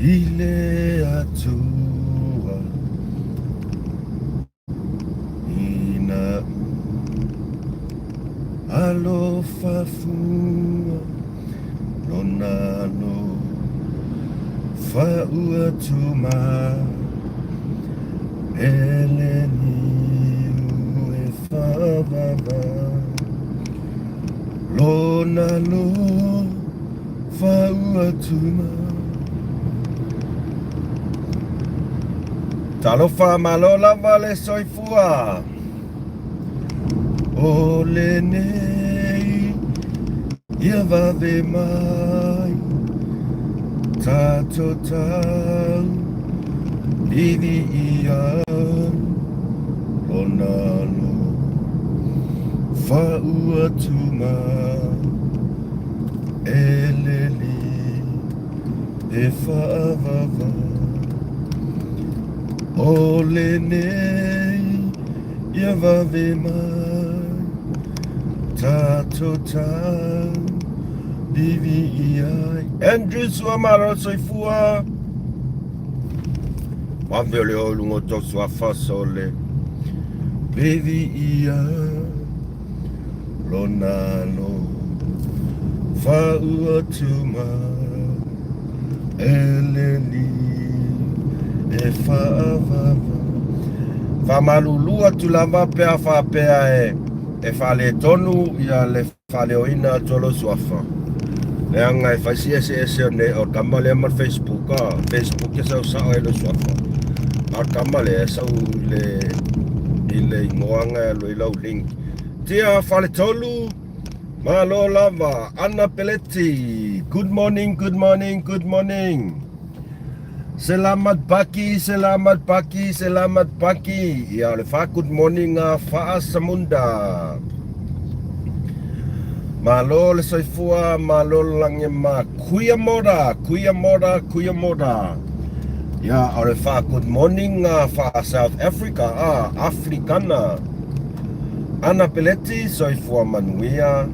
I le Atua Ina alofa fua Lona alofa ua tuma E le niu e faavava Lona alofa ua tuma. Talofa malo lava le soifua O lenei ia vave mai Tatou tau livi ia Lona alofa ua tuma E leli e faavava O lenei ia vave mai Tatou tau livi i ai Andrew Suamaro Soifua Vave o le o i luga o tou suafa sole Livi i ai Lona alofa ua tuma E leli e faavava Faamalulu atu lava pe a faapea e e faaletonu ia le faaleoina atu o lou suafa. Leaga e fai si eseese o nei o le tama lea ma le Facebook a. Facebook e sau sao ai lou suafa. A o le tama lea e sau i le i le igoa na e alu ai lau link. Tia Faletolu, malo lava. Ana Peleti, good morning, good morning, good morning. Selamat pagi, selamat pagi, selamat pagi. Ia o le fa good morning a Faa Samunda. Malo le soifua, malo le lagi ma Kuia Mora, Kuia Mora, Kuia Mora. Ia o le fa good morning a Faa South Africa, a Afrikana. Ana Peleti, soifua manuia.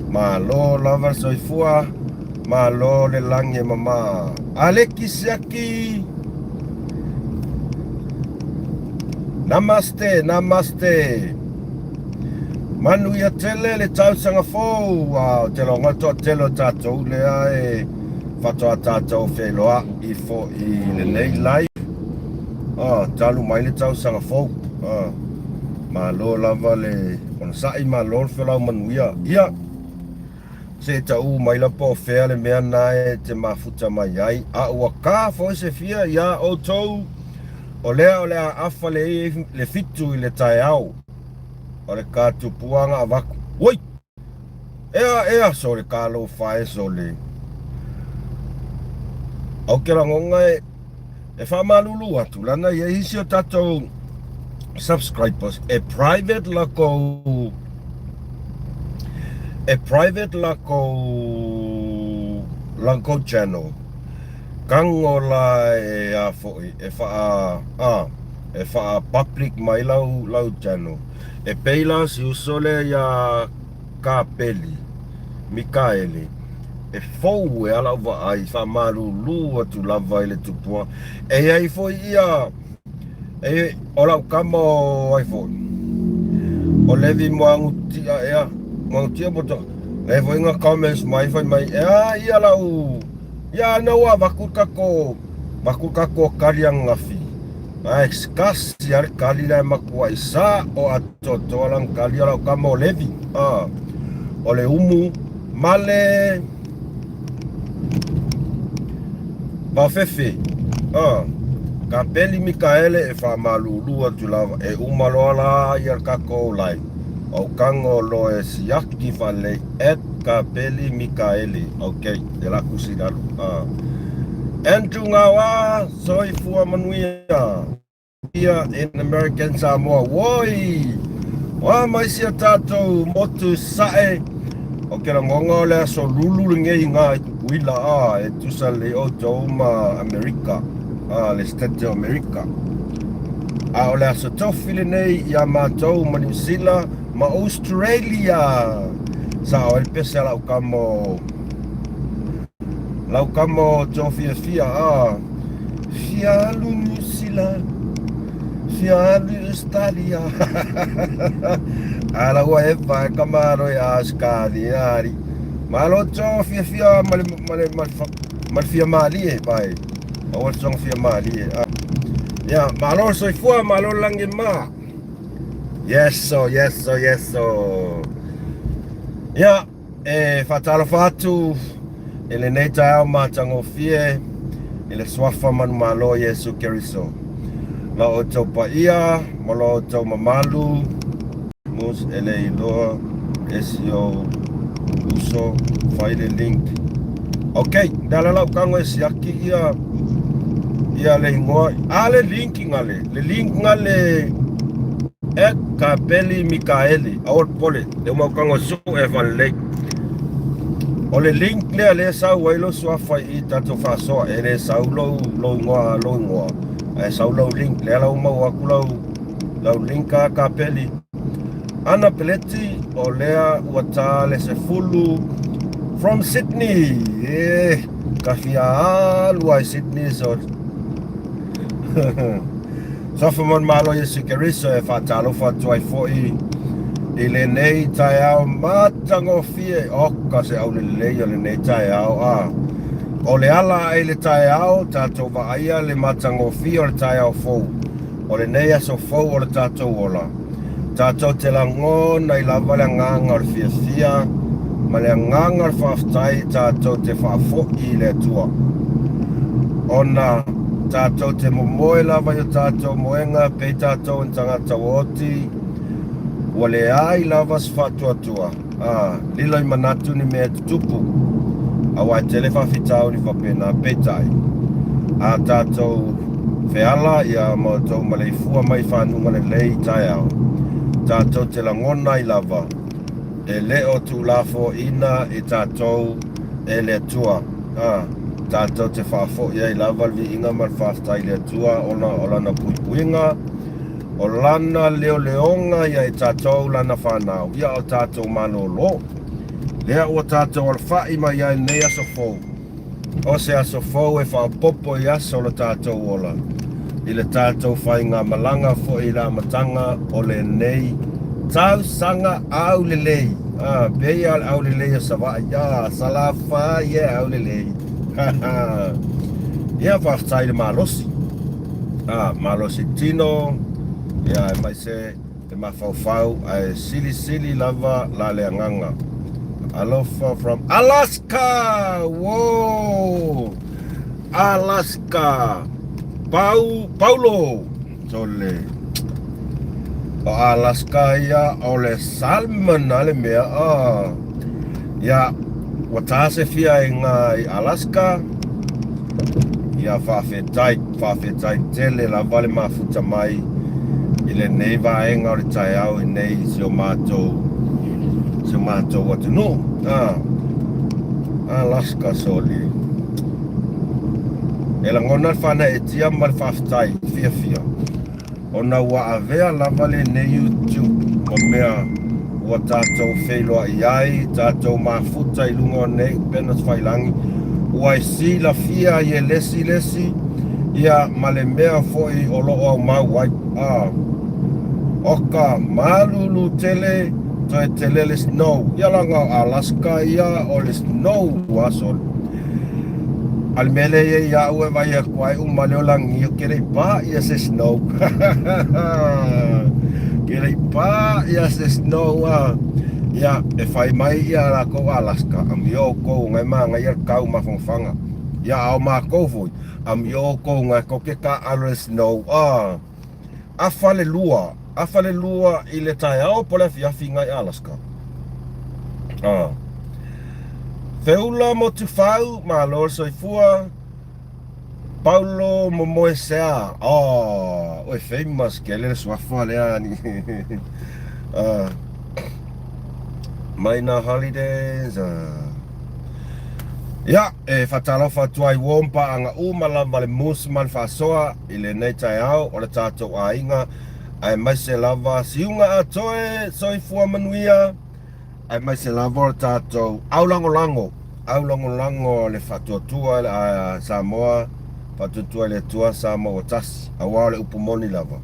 Malo lava le soifua. Malo le lagi e mama. Aleki Siaki. Namaste, namaste. Manuia tele le tausaga fou. Ou te lagona le toatele o tatou lea e faatoa tatou feiloai foi i lenei live. Oh, talu mai le tausaga fou. Oh, malo lava le onosai, malo le feolau manuia. Ia, Se i taʻu mai la po o fea le mea na e te mafuta mai ai, a ua ka foi se fia iā ʻoutou, o lea o le a afa le le fitu i le taeao o le ka tupuaga avaku. Oi! Ea, ea, sole ka alofa e sole. Ou ke lagona e, e faamalulu atu, lana i ai isi o tatou subscribers e private lakou e private lakou lakou channel kago la e a foi e faa a e faa public mai lau lau channel e pei la si uso lea ia Kapeli Mikaele e fou e ala vaai faamalulu atu lava i le tupua e iai foi ia E, o lau kama o ai foi. O Levi Moagutia ea. Moagutia po to. Le foi nga comments mai fai mai. Ea ia lau ia na ua vaku kako vaku kako kali angafi. Ai kasi ale kali la makua isa o atotoa lang kali o lau kama o Levi. Ah. O le umu male Pafefe, a, ka peli Mikaele e faamalulu atu lava, e uma loa la ia le kakou live. Ou kago loa e siaki faalelei at ka peli Mikaele. Ok, e la kusi lalo. A. Andrew Ngawa, soifua manuia. Ia in American Samoa. Woi! Oa mai sia tatou motu sae o ke lagona o le aso lulu lenei ngā i Tutuila a e tusa lelei outou ma Amerika a le State o Amerika. A o le aso tofi lenei iā matou ma Niu Sila ma Australia. Sao ai le pese a lau kama o. Lau kama o Joe fiafia a fia alu New Zealand fia alu Australia a lau e vai kama alo i Australia ali malo Joe fiafia ma le ma le ma le ma le fia malie vai aua le soga fia malie a ia malo soifua malo lagi ma yes so yes so yes so ia E faatalofa atu i lenei taeao matagofie i le Suafa manumalo o Iesu Keriso. La outou paia ma lo outou mamalu, mus e le iloa e si ou uso fai le link. Ok, le ala lau kago e siaki ia ia le ingoa a le link ngale, le link ngale e Kapeli Mikaeli, aua le popole. Le uma o su e falelei. O le link lea lea sau ai lou suafa i tatou faasoa e le sau lou lou igoa lou igoa ae sau lou link lea la ua maua atu lau lau link a kapeli Ana Peleti o lea ua ta le 10 from Sydney e ka fia alu ai Sydney so Suafa manumalo Iesu Keriso e faatalofa atu ai foi i lenei taeao matagofie. Oka se aulelei o lenei taeao a. O le ala ae i le taeao, tatou vaaia le matagofie o le taeao fou. O lenei aso fou o le tatou ola. Tatou te lagona ai lava le agaga o le fiafia ma le agaga o le faafetai tatou te faafoi i le Atua. Ona tatou te momoe lava i o tatou moega pei tatou ni tagata ua oti, ua leai lava se faatuatua. Ā, lilo i manatu ni mea e tutupu, aua e tele faafitauli faapena, peitai, ā tātou feala ia ma outou maleifua mai i fanuga lelei i taeao, tātou te lagona ai lava, e le o tuulafoaiina i tātou e le Atua, ā, tātou te faafoi ai lava le viiga ma le faafetai i le Atua ona o Lana puipuiga, O lana leoleoga ia i tatou lana fanau, ia o tatou malōlō. Lea ua tatou alafaʻi mai ai lenei aso fou, o se aso fou e faaopoopo i aso o lo tatou ola, i le tatou faigamalaga foi i le amataga o lenei tausaga aulelei. Ah, pei lava o le aulelei o Savaii. Ah, Salafai e aulelei. Ia, faafetai i le malosi. A, malosi tino, ia aemaise le mafaufau ae silisili lava la le agaga. Alofa from Alaska! Whoa! Alaska! Pau, Paulo! Sole. O Alaska ia o le salmon a le mea. Ah. Ia, ua tā se fia i ngā i Alaska. Ia, faafetai, faafetai tele lava le mafuta mai i lenei vaega o le taeao i nei i si o mātou, si o mātou atunuu. Ah, Alaska soli. E lagona le whanaetia ma le faafetai, fiafia. Ona ua avea lava lenei YouTube ma mea ua tatou feiloai ai, tatou mafuta i luga o nei upena tafailangi, ua e silafia ai e lesi lesi, ia ma le mea foi o lo o aumau ai. A, oka malulu tele toe tele le snow. Ia laga o Alaska ia o le snow ua soli. A le mea lea e i ai au e vaai atu ai uma lea o lagi ke le i pā ia se snow. Ke le i pā ia se snow a. Ia, e fai mai ia lākou Alaska, amio oukou ngai māngai le kau mafangafaga. Ia, a o mākou foi, amio oukou ngai koke kāʻalo le snow a. Afa le lua, afa le lua i le taeao po le afiafi ngai Alaska. Ah. Feula Motufau, malo le soifua. Paulo Momoesea, oh, oe famous kele le suafa lea ni. Ah. Mai nā holidays. Ah. Ia, e faatalofa atu ai ua paaga uma lava le musi ma le faasoa i lenei taeao o le tatou aiga aemaise lava siuga atoe soifua manuia aemaise lava o le tatou aulagolago. aulagolago a le Faatuatua a Samoa, Faatuatua i le Atua Samoa ua Tasi, aua o le upu moni lava,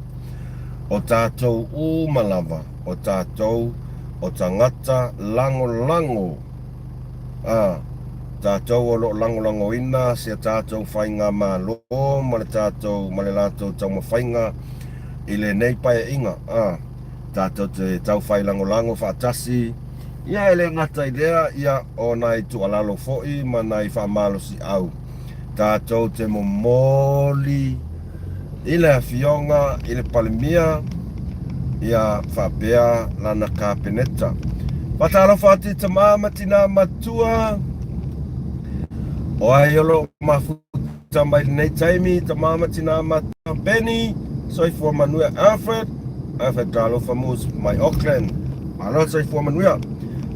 o tatou uma lava, o tatou o tagata lagolago, a tatou o lo o lagolagoina si a tatou faigamalo ma le tatou ma le latou taumafaiga i lenei Paeaiga, a tatou te taufai lagolago faatasi. Ia e le gata i lea, ia o nai tuualalo foi ma nai faamalosiau tatou te momoli i le Afioga i le Palemia, ia faapea lana Kapeneta. Faatalofa atu i tama ma tina matua, o ai o lo o mafuta mai lenei taimi, tama ma tina matua, Benny, soifua manuia, Alfred, Alfred talofa moves mai Auckland, malo soifua manuia.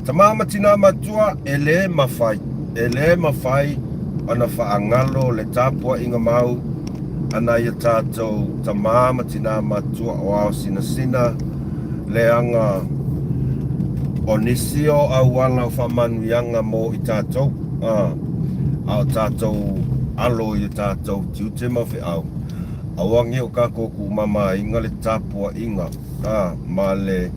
Tama ma tina matua, e le mafai, e le mafai ona faagalo le tapuaiga mau a nai a tatou tama ma tina matua o ao sinasina, leaga o nisi o auala o faamanuiaga mo i tatou, a, a o tatou alo i o tatou tiute ma feau, aua nei o tatou tuumamaina le tapuaiga, a, ma le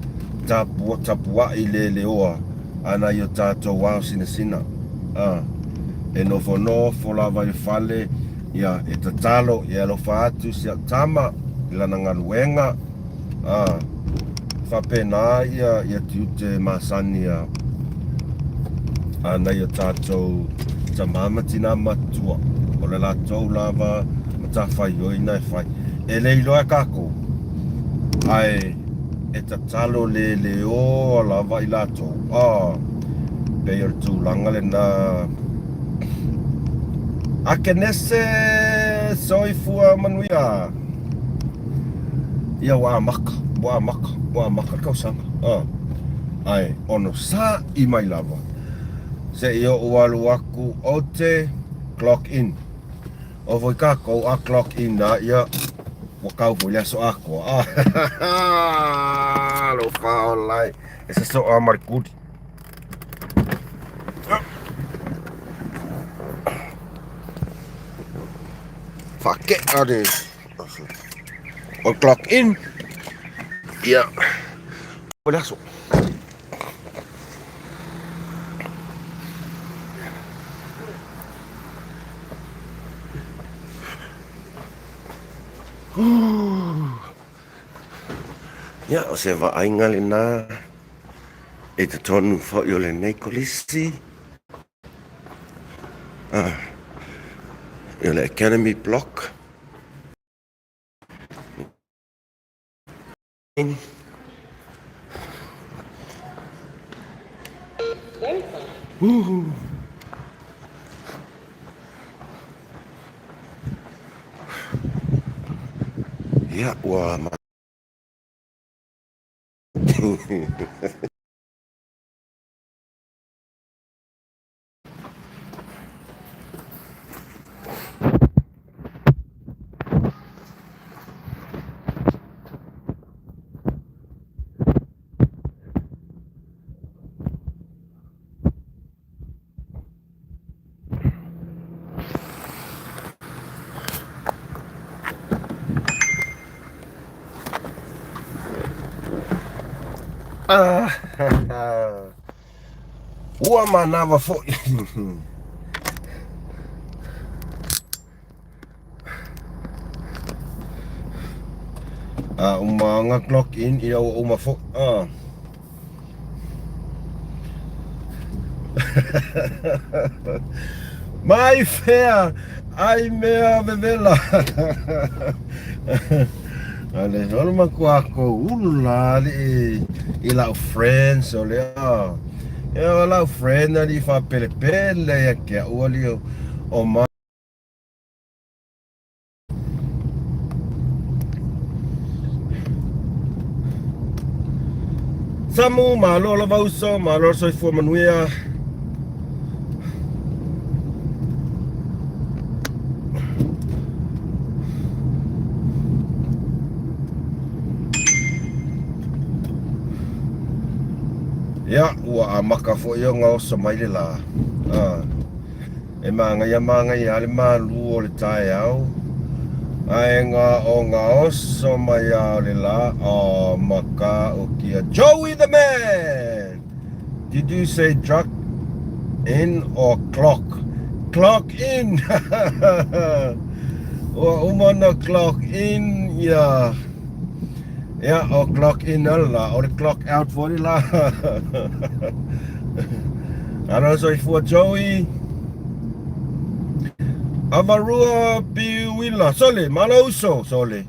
tapua, tapuai leleoa a nai o tatou ao sinasina, a, e nofonofo lava i le fale, ia, e tatalo, e alofa atu si au tama i lana galuega, a, faapena ia, ia tiute masani a, a nai o tatou tama ma tina matua, o le latou lava matafaioi na e fai. E le iloa e kakou, ae e tatalo leleoa lava i latou, a, pei o le tulaga lena. Akenese soifua manuia. Ia ua amata, ua amata, ua amata le tausaga. A, ae onosai mai lava seia ou alu atu ou te clock in. O foi kakou a clock in a ia ua kau foi le aso atoa. Alofa ola e, e sosoo ma le kuli. Faakea le o clock in. Ia, o le aso. Ia, o se vaaiga lena i totonu foi o lenei kolisi. Ah, o le Academy Block. Ia, ua Ua manava foi. A uma ona clock in, ia ua uma foi. Ah. Mai fea ai mea vevela. Ale o le matua kou ulu la alii i lau friends o lea. Ia o lau friend alii faapelepele ia te au alii o ma Samu, malo lava uso, malo le soifua manuia. Ia, ua amata foi ona oso mai le la. Ah. E māngaia māngaia a le malu o le taeao, ae ga o gaoso mai a o le la, oh makaukia Joey the man! Did you say drug in or clock? Clock in! Ua uma ona clock in ia Ia, o clock in ala la, o le clock out foi le la. Alo soifua Joey. Avarua piuila, sole, malo uso, sole.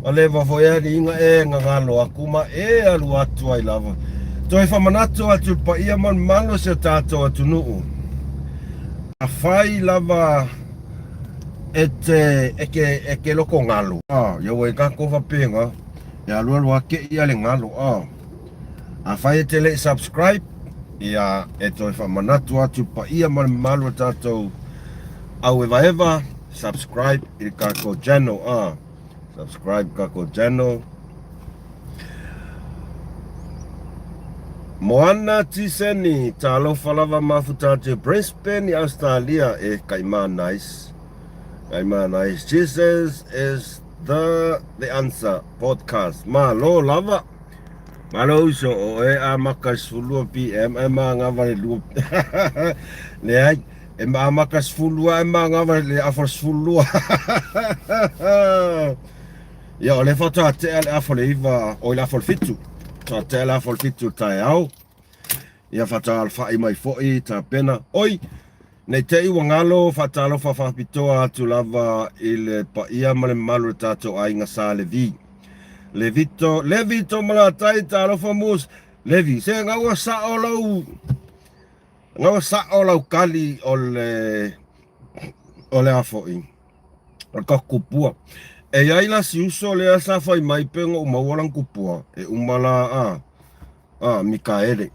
Ua leva foi a liiga e gagalo aku ma e alu atu ai lava. Toe faamanatu atu i le paia ma le mamalu o si o tatou atunuu. Afai lava e te, e ke, e ke loko galo, a, ia ua i kako faapena, e alualu ake ia le galo, a. Afai e te le i subscribe, ia e toe faamanatu atu i le paia ma le mamalu o tatou auevaeva, subscribe i le kakou channel, a. Subscribe kakou channel. Moana Tiseni, talofa lava mafuta atu i Brisbane i Australia, e kaima nice. Kaima nice. Jesus is the the answer podcast. Malo lava. Malo uso o e a maka 12 PM e ma ngava le lua. Leai, e ma maka 12 e ma ngava le afa 12. Ia, o lea faatoa tea le afa o le 9, oi le afa o le 7. Faatoa tea le afa o le 7 o le taeao. Ia, faatoa alafai mai foi tapena. Oi, nei te i ua galo, faatalofa faapitoa atu lava i le paia ma le mamalu o le tatou aiga Sa Levi. Levito, Levi Tomalatai, talofa mus. Levi, se gaua sao lau, gaua sao lau kali o le, o le a foi. O le tatou kupua. E i ai la si uso lea sa fai mai pe ona ou maua lana kupua, e uma la a, a Mikaele.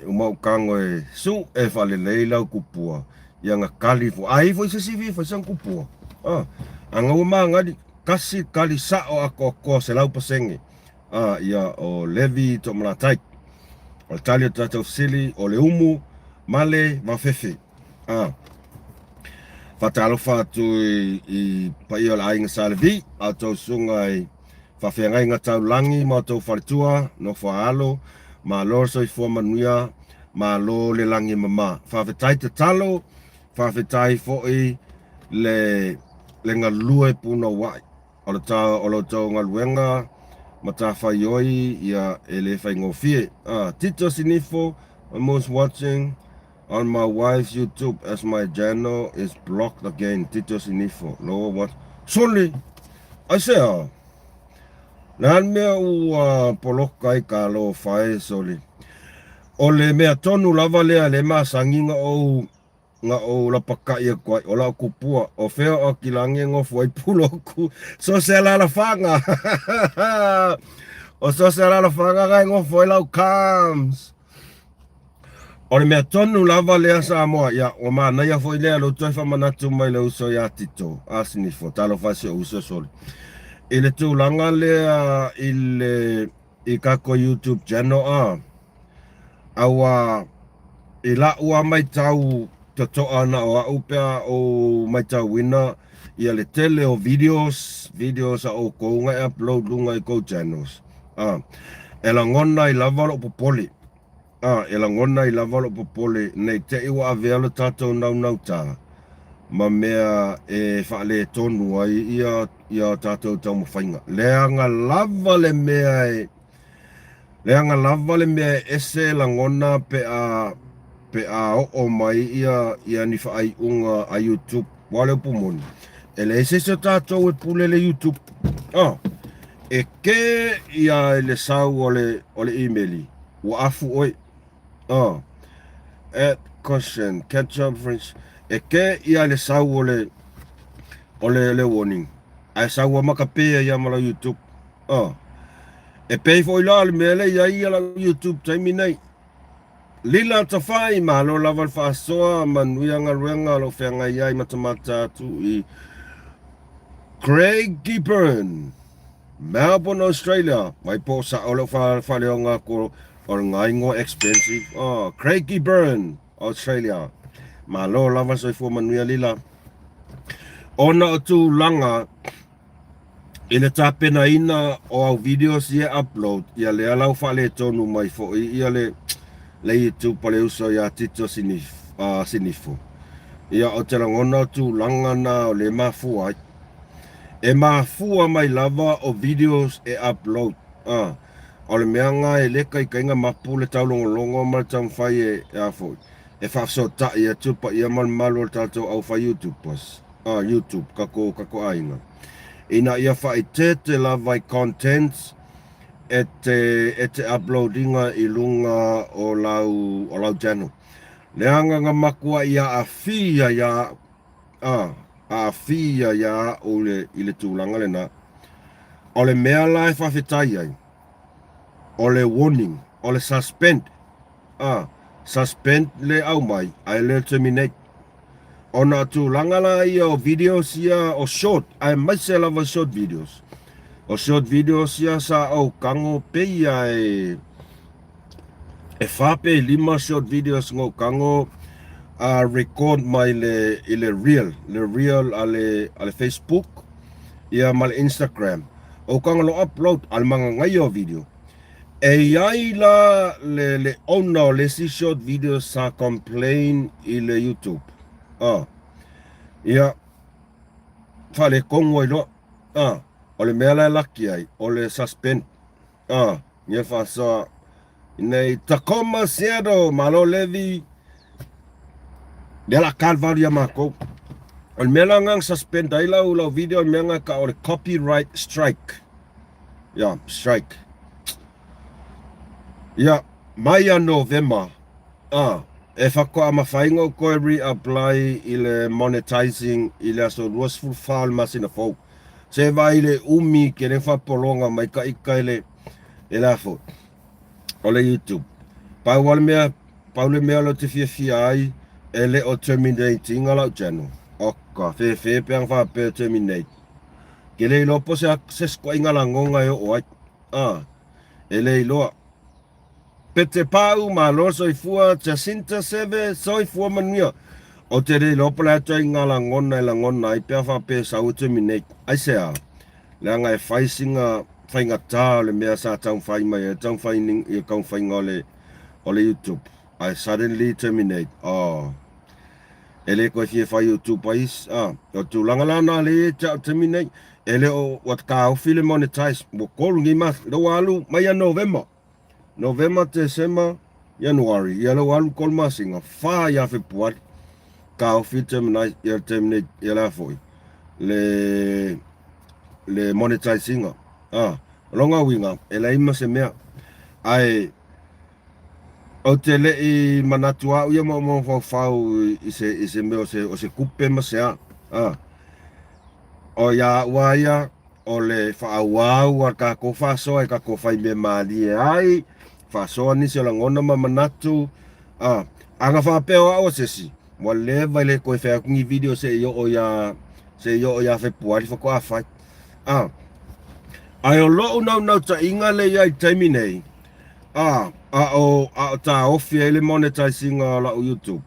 E uma ou tago e su e faalelei lau kupua, ia na kali foi. A i ai foi se isi fia fai sana kupua, a, a na ua magali, tasi kali sao atoatoa 100%. A, ia o Levi Toomalatai. O le tali o le tatou fesili, o le umu ma le vafefe. A. Faatalofa atu i, i paia o le aiga Sa Levi, a outou susuga i faafeagaiga taulagi ma outou faletua, nofo a alo, malo le soifua manuia, malo le lagi e mama. Faafetai tatalo, faafetai foi le, le galue punouai o le ta, o la outou galuega matafaioi ia e le faigofie. Ah, Tito Sinifo, almost watching On my wife's YouTube as my channel is blocked again Tito Sinifo lower what Soli! Aisea? Le a le mea ua poloka ai ka alofa e Soli? O le mea tonu lava lea le masani na ou na ou lapakaʻi aku ai, o la'u kupua, o fea o Akilagi e nofo ai puloku, so se alalafaga. O so se alalafaga na e nofo ai lau calms. O le mea tonu lava lea Samoa, ia, ua manaia foi lea lou toe faamanatu mai le uso ia Tito, a Sinifo, talofa e si ou uso soli. I le tulaga lea i le i kako YouTube channel a, aua i la'u a maitau toto'a na o a'u pe a ou maitauina ia le tele o videos, videos a oukou na e upload luga i kou channels. A, e lagona ai lava lo'u popole. A, e lagona ai lava lo'u popole nei te i ua avea lo tatou naunautā ma mea e faaletonu ai ia ia tatou taumafaiga. Leaga lava le mea e leaga lava le mea e ese lagona pe a pe a oo mai ia ia ni faaiuga a YouTube. Ua le upu moni, e leai se isi o tatou e pule le YouTube. A, E kē ia i le sau o le, o le imeli, ua afu ʻoe. Oh. At caution, catch up French. E kē ia i le sau o le, o le, le warning. Ae sau ua makapē ia ma lau YouTube. Oh. E pei foi la le mea lea i ai ia lau YouTube taimi nei. Lila Tafai, malo lava le faasoa, manuia galuega o lo o feagai ai matamata atu i Craigieburn, Melbourne, Australia. Mai po o sao lou faaleoga atu o le ngā ingoa expensive. Oh, Craigieburn, Australia. Malo lava soifua manuia Lila. Ona o tulaga i le tapenaina o au videos ia e upload, ia lea la ua faaletonu mai foi ia le le YouTube a le uso ia Tito Sinif, Sinifo. Ia ou te lagona o tulaga na o lea e mafua ai. E mafua mai lava o videos e upload. O le mea na e le taitaiga mapu le taulogologo ma le taumafai e, e a foi, e faafesootai atu le paia ma le mamalu o le tatou aufai YouTubers, YouTube, tatou, tatou aiga, ina ia faaeteete lava i contents e te, e te upload ina i luga o lau, o lau channel. Leaga na matuai aafia ia au, aafia ia au le, i le tulaga lena. O le mea la e faafetai ai, o le warning, o le suspend, suspend le aumai ae le terminate. Ona o tulaga la ia o videos ia o short, aemaise lava short videos. O short videos ia sa ou tago pei a e e fa pe lima short videos na ou tago a record mai le i le reel, le reel a le a le Facebook ia ma le Instagram. Ou tago loa upload a le magagaia o video. E i ai la le le owner o le isi short video sa complain i le YouTube. Ah. Ia faaletonu ai loa. Ah, o le mea la e laki ai, o le suspend. Ah, ia faasoa nei Tacoma Seattle, malo Levi. Lea la kalvalu ia makou. O le mea la ngang suspend ai lau lau video, o le mea nga ka o le copyright strike. Ia, strike. Ia, mai ia Novema, e faatoa mafai ona ou toe re-apply i le monetizing i le aso 24 o le masina fou. Se vaai i le umi ke le faapologa mai ka ika i le, i le a foi, o le YouTube. Pau lava le mea, pau le mea lea ou te fiafia ai, e le o terminate ina lau channel. Oka, fefe pe ana faapea e terminate. Ke le iloa po o se se isi ituaiga lagona e oo ai. E le iloa. Pete Pau, malo soifua, Jacinta Seve, soifua manuia. Ou te le iloa po o le a ituaiga lagona e lagona ai pe a faapea e sau e terminate. Aisea? Leaga e fai sina faigata o le mea sa taumafai mai ai le taumafai i le taumafaiga o le o le YouTube ae suddenly terminate. Oh. E le toe fia fai YouTube ai isi. Ah, o le tulaga la na lea e te au taimi nei, e le o ua taofi le monetize, ua tolu nei mas, lea ua alu mai ia Novema. Novema, Tesema, Ianuari, ia lea ua alu tolu masina, fa ia Fepuari, taofi le terminate, ia le terminate, ia le a foi, le, le monetize ina. Ah, o lona uiga, e leai ma se mea. Ae, Ou te le i manatu au ia ma mafaufau i se, i se mea o se, o se kupe ma se a. A. O ia au a ia, o le faaauau a tatou faasoa e tatou fai mea malie ai, faasoa nisi o lagona ma manatu. A. Ana faapea o au o se isi, ua leva i le toe fai atu ni video se i oo ia, se i oo ia Fepuari faatoa fai. A. Ae o lou naunautaiga lea i ai i le taimi nei, A, a o, a o taofi ai le monetize ina o lau YouTube,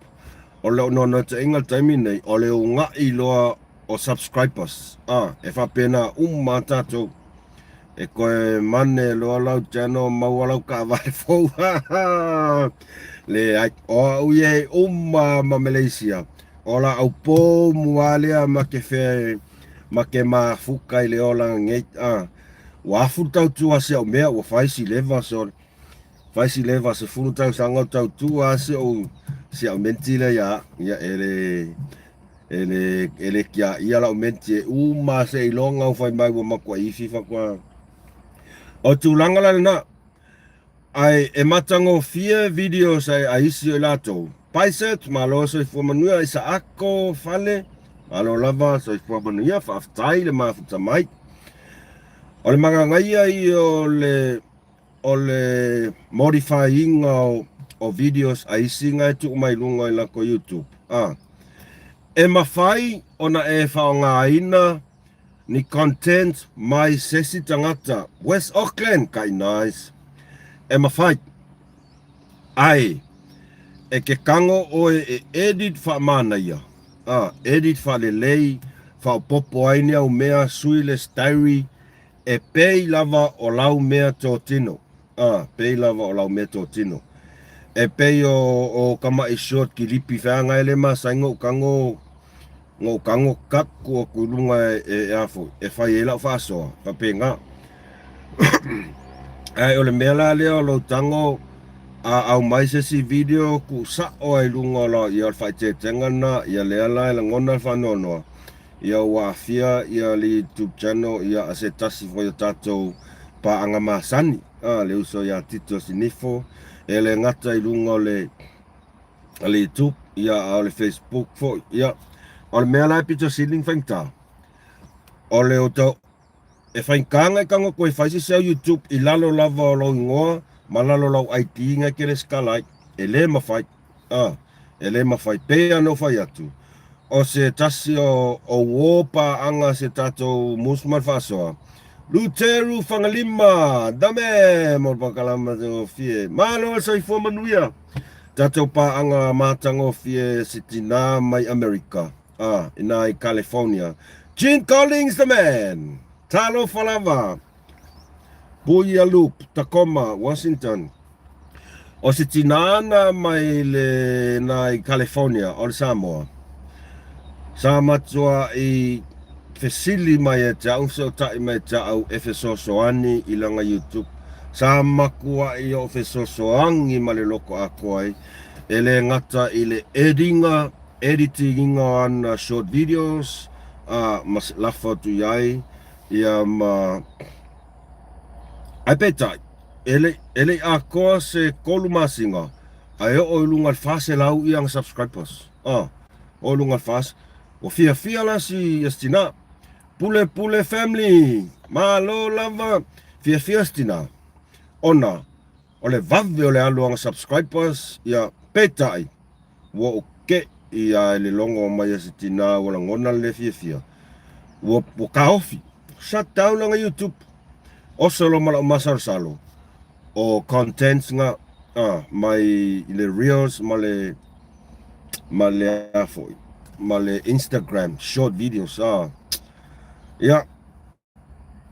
o lou naunautaiga i le taimi lenei, o le una'i loa o subscribers, a, e faapena uma lava tatou. E toe mane loa lau channel maua lau taavale fou. Leai, o au ia e uma ma Malaysia, o la'au pou mua lea ma ke fe, ma ke mafuta i le olaga nei, a. Ua afu le tautua a si au mea, ua fai si leva so fai si leva 10 tausaga o tautua a si au si au menti lea ia au. Ia e le e le e le kia ia lau menti e uma seiloga ua fai mai ua matuai ifi faatoa. O tulaga la lena. Ae e matagofie videos a isi o i latou. Paisets, malo soifua manuia, Isaako Fale, malo lava soifua manuia, faafetai le mafuta mai. O le magagaia ia o le o le modify ina o, o videos a isi na e tuu mai luga i latou YouTube. Ah. E mafai ona e faaaogaina ni content mai sesi tagata West Auckland kai nice e mafai ae E ke kago ʻoe e edit faamanaia, a edit faalelei, faaopopo ai ni au mea, sui le stary, e pei lava o lau mea totino, a pei lava o lau mea totino. E pei o o kamaʻi short kilipi feaga e le masani ou kago Ua ou tago cut ku atu i luga e a foi, e fai ai lau faasoa, faapena. Ae o le mea la lea o lou tago a aumai se isi video tuu sao ai i luga o lau, ia o le faaeteetega lena, ia lea la e lagona le faanoanoa, ia ua aafia ia le YouTube channel ia a se tasi foi o tatou paaga masani, a le uso ia Tito Sinifo, e le gata i luga o le le YouTube, ia a o le Facebook foi. Ia, o le mea la e pito sili ona faigata, o le o e faigata ona e tago atu e fai se isi au YouTube i lalo lava o lou igoa ma lalo o lau ID na e te resitala ai. E le mafai. A, e le mafai. Pei lava ona ou fai atu, o se tasi o uo paaga a se tatou musu ma le faasoa, Luteru Fagalima, dame mo le pakalama gofie. Malo le soifua manuia. Tatou paaga matagofie se tinā mai Amerika, a, inā i California. Gene Collins the man! Talofa lava! Puyallup, Tacoma, Washington. O se tinā na mai le nā i California, o le Samoa. Sa matua i fesili mai ia te au, fesotaʻi mai ia te au e fesoasoani i lana YouTube. Sa makuaʻi oʻu fesoasoani ma le loko atoa ai, e le gata i le ediga, editing ina o ana short videos, a ma lafo atu iai, ia ma Ae peitai, e le, e le i atoa se kolu masina, ae oo i luga i le 400 ia ana subscribers. A, oo i luga i le 400. Ua fiafia la si ia si tina. Pule pule family! Malo lava! Fiafia si tina. Ona, o le vave o le alu ana subscribers, ia, peitai, ua ou keʻi a e le logo mai a si tina ua lagona le le fiafia. Ua, ua kaofi. Shut down lana YouTube. Oso loa ma la'u masalosalo o contents nga a mai i le reels ma le ma le a foi ma le Instagram short videos a ia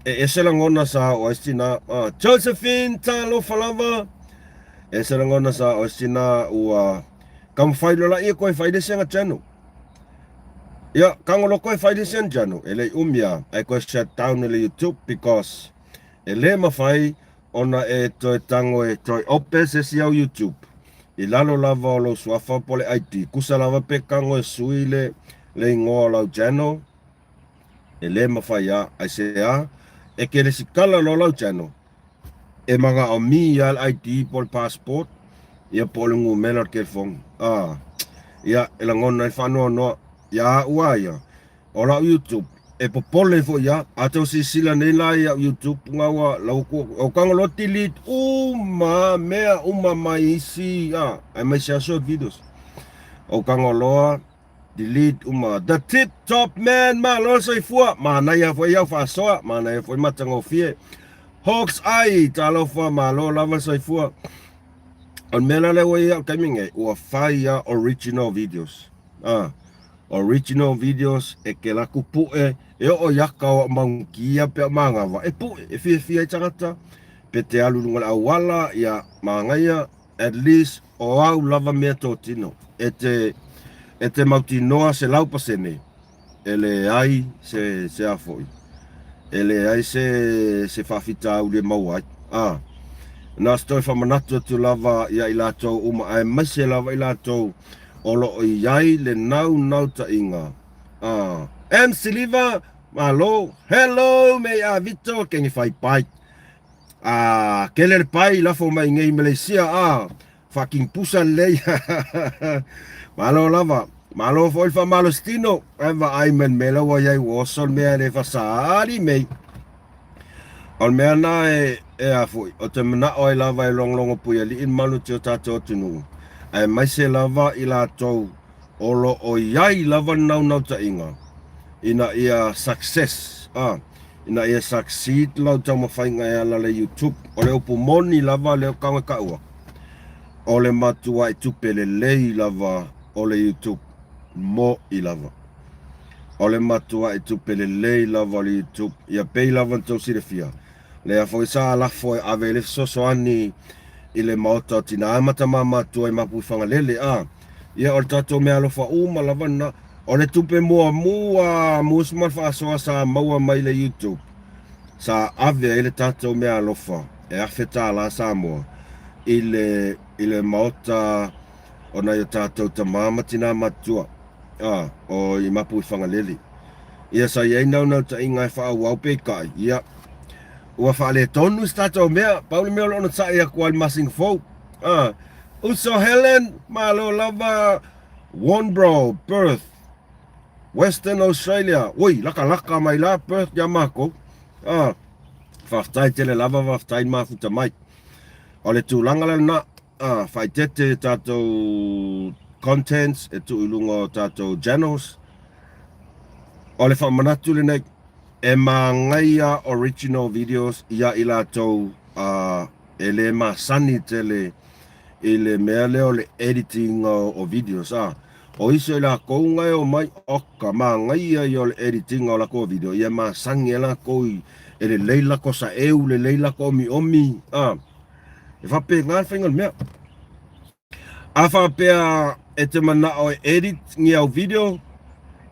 e ese lagona sa o ai se tina a Josephine talofa lava e ese lagona sa o ai se tina ua taumafai loa laia koe fai le isi aga channel ia tago loa koe fai le isi aga channel e le i umi a ae koe shut down e le YouTube because E le mafai ona e toe tago e toe ope se isi au YouTube i lalo lava o lou suafa po o le ID. Kusa lava pe tago e sui le le igoa o lau channel, e le mafai a, aisea, e ke lesikala loa lau channel, e manaomia a le ID po o le passport, ia po o le numera o le telefoni. A, ia, e lagona ai le faanoanoa ia au a ia. O lau YouTube, e popole foi ia. A tou silasila nei la i au YouTube nga ua lau ku o kanga loa delete uma mea uma mai isi a aemaise a short videos. O kanga loa delete uma. The Tip Top Man malo le soifua. Manaia foi au faasoa, manaia foi matagofie. Hawks Eye, talofa malo lava le soifua. O le mea la lea ua i ai au i le taimi nei, ua fai a original videos. Ah. Original videos e kela ku puʻe e oo i aka o Maungia pe o Mangawa e puʻe e fiafia ai tagata pe te alu i luga o le auala ia manaia at least o au lava mea totino e te e te mautinoa 100% e leai se se a foi e leai se se faafitauli e maua ai a na o se toe faamanatu atu lava ia i latou uma aemaise lava i latou O lo o i ai le naunautaiga a MC Liva, malo, hello mei a Vito, kenge fai pai. A kele le pai lafo mai nei Malaysia a fucking pusa lelei. Malo lava. Malo foi le faamalositino. Ae vaai mai le mea la ua i ai ua oso le mea e le fasali mei. O le mea lena e, e a foi, o te manao ai lava e logologo puialii le malu o si o tatou atunuu, aemaise lava i latou o lo o i ai lava le naunautaiga ina ia success, a, ina ia succeed lau taumafaiga e ala le YouTube. O le upu moni lava lea o kago e kaua. O le matuaʻi tupe lelei lava o le YouTube moʻi lava. O le matuaʻi tupe lelei lava o le YouTube ia pei lava na tou silafia. Lea foi sa lafo e ave le fesoasoani i le maota o tinā ma tamā matua i Mapuifagalele a ia o le tatou meaalofa uma lava lena. O le tupe muamua a Mus ma le faasoa sa maua mai le YouTube sa ave ai le tatou meaalofa e $1,000 Samoa i le i le maota o nai o tatou tamā ma tinā matutua a o i Mapuifagalele. Ia sa i ai naunautaiga e faaauau peitai, ia, ua faaletonu se tatou mea, pau le mea o lo o onosai atu lava i le masina fou. A, uso Helen, malo lava, Warnbro, Perth, Western Australia, oi, lakalaka mai la Perth ia makou. A, faafetai tele lava, faafetai le mafuta mai. O le tulaga lena, a, faaeteete tatou contents e tuu i luga o tatou channels. O le faamanatu lenei, e magaia original videos ia i latou uh, e le masani tele i le mea lea o le editing o, o videos a. O isi o i lakou nga e omai, oka, magaia ia o le editing o lakou video, ia masani e lakou i e lelei lako saeu, lelei lako omiomi, a. E faapena le faiga o le mea. A faapea e te manao e edit ni au video,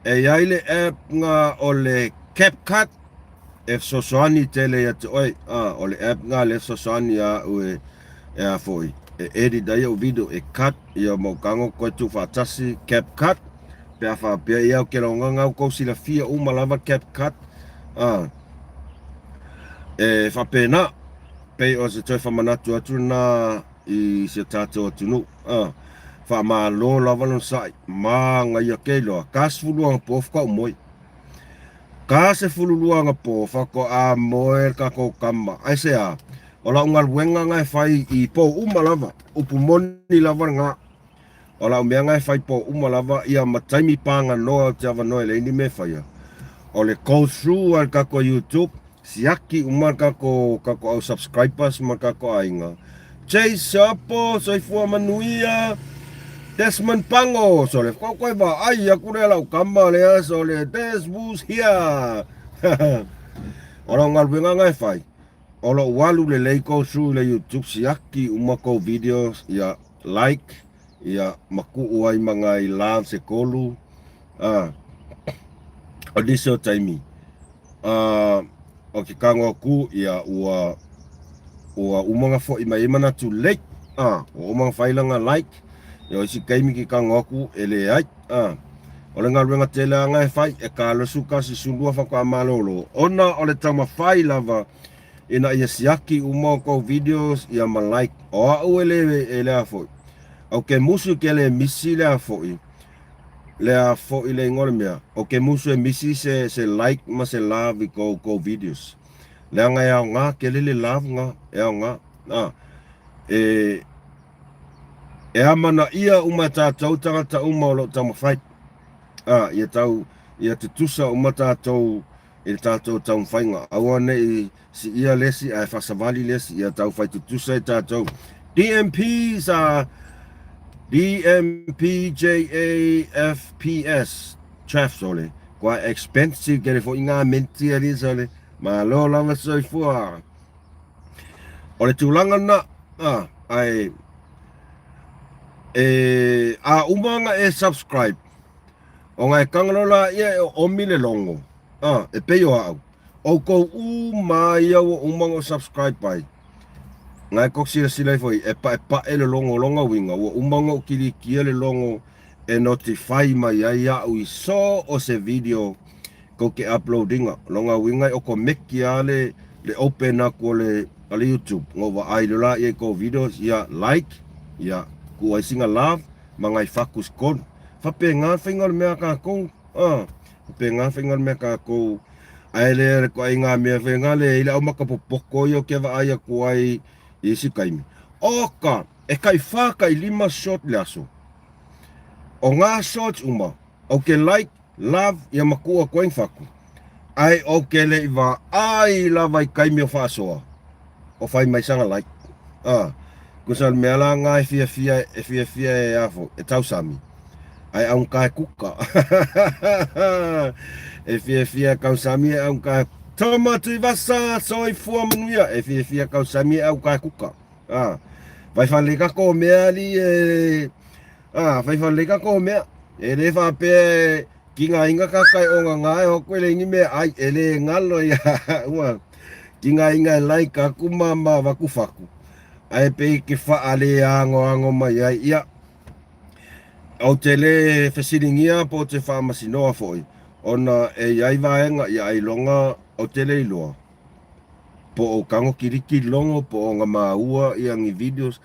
e i ai le app nga o le CapCut e fesoasoani tele ia te oe. A, o le app nga le fesoasoani ia au e, e a foi, e edit ai au video, e cut ia mau kago koe tuufaatasi CapCut. Pe a faapea ia au ke loga nga kou silafia uma lava CapCut. A, e faapena. Pei o se toe faamanatu atu lena i si o tatou atunuu. A, faamalo lava lona saʻi. Magaia ke iloa. Ka 12 aga po faatoa ou moe. Ka 12 aga po faatoa moe le tatou kama. Aisea? O lau galuega na e fai i po uma lava. Upu moni lava lena. O lau mea na e fai po uma lava ia ma taimi paganoa ou te avanoa e leai ni mea e faia. O le go through a le tatou YouTube Siaki uma kako kako au subscribers ma kako aiga. Chase Sopo, soifua manuia. Desmond Pango, sole faatoa koe vaai aku lea lau kama lea sole Des who's here. O lau galuega na e fai, o lou alu lelei go through i le YouTube siaki uma kou videos ia like ia ma kuu ai ma ngai love se kolu a o nisi o taimi A o ke kago aku, ia, ua, ua uma ona foʻi mai ai manatu late, a, ua uma ona fai lana like, ia o isi taimi ke kago aku e leai, a. O le galuega tele lava e fai, e kalosu kasi sulua faatoa malolo, ona o le taumafai lava ina ia siaki uma o kou videos ia ma like. O aʻu e le, e lea foi, o ke musu ke le misi lea foi, Lea foi le igoa o le mea, o ke musu e misi se, se like ma se love i kou, kou videos. Leaga e aoga tele le love ga, e aoga. A, e, e amanaia uma e tatou tagata uma o lo o taumafai. A, ia tau, ia tutusa uma tatou i le tatou taumafaiga. Aua ne i siia le isi ae faasavali le isi, ia tau fai tutusa i tatou. DMPs are DMPJAFPS Trafs ole quite expensive kere foi ngā menti ali sole malo lava soifua. O le tulaga na a ai e a uma nga e subscribe o nga e kangalo la ia e omi le logo a e pei o au ʻOukou uma ia ua uma ona subscribe ai. Ngai ko silasila ifo i e paʻepaʻe le logo o lona uiga ua uma ona ou kilikia le logo e notify mai ai iaʻu i so o se video kou ke upload ina. Lona uiga e okomeki lava le le open aku o le o le YouTube ona ou vaai loa laia i kou videos ia like ia kuu ai sina love ma ngai faku skolu. Faapena le faiga o le mea a kakou. A, faapena faiga le mea kakou. Ae le le koaiga mea faiga le i le au makapopoko ia o ke vaai aku ai i isi taimi. Oka, e kai wha kai lima short le aso. O ngā shorts uma, o ke like, love, ia makua koe whaku. Ae o ke le i vaai lava i taimi o faasoa, o fai mai sanga like. A, Tusa o le mea la lena e fiafia e fiafia e a foi e tausami ae augata e kuka. E fiafia e tausami e augata e Toma Tuivasa soifua manuia e fiafia e tausami e augata e kuka. A fai fale tatou mea alii e a fai fale tatou mea e le faapea e tigaina tagata e ogaga e o atu e leai ni mea ai e le galo ia ua tigaina e like atu ma ma avatu fatu ae pei e te faaleagoago mai ai. Ia, ou te le fesiligia po o te faamasinoa foi, ona e i ai vaega ia ailoga ou te le iloa po o tago kiliki logo po o ona maua ia ni videos.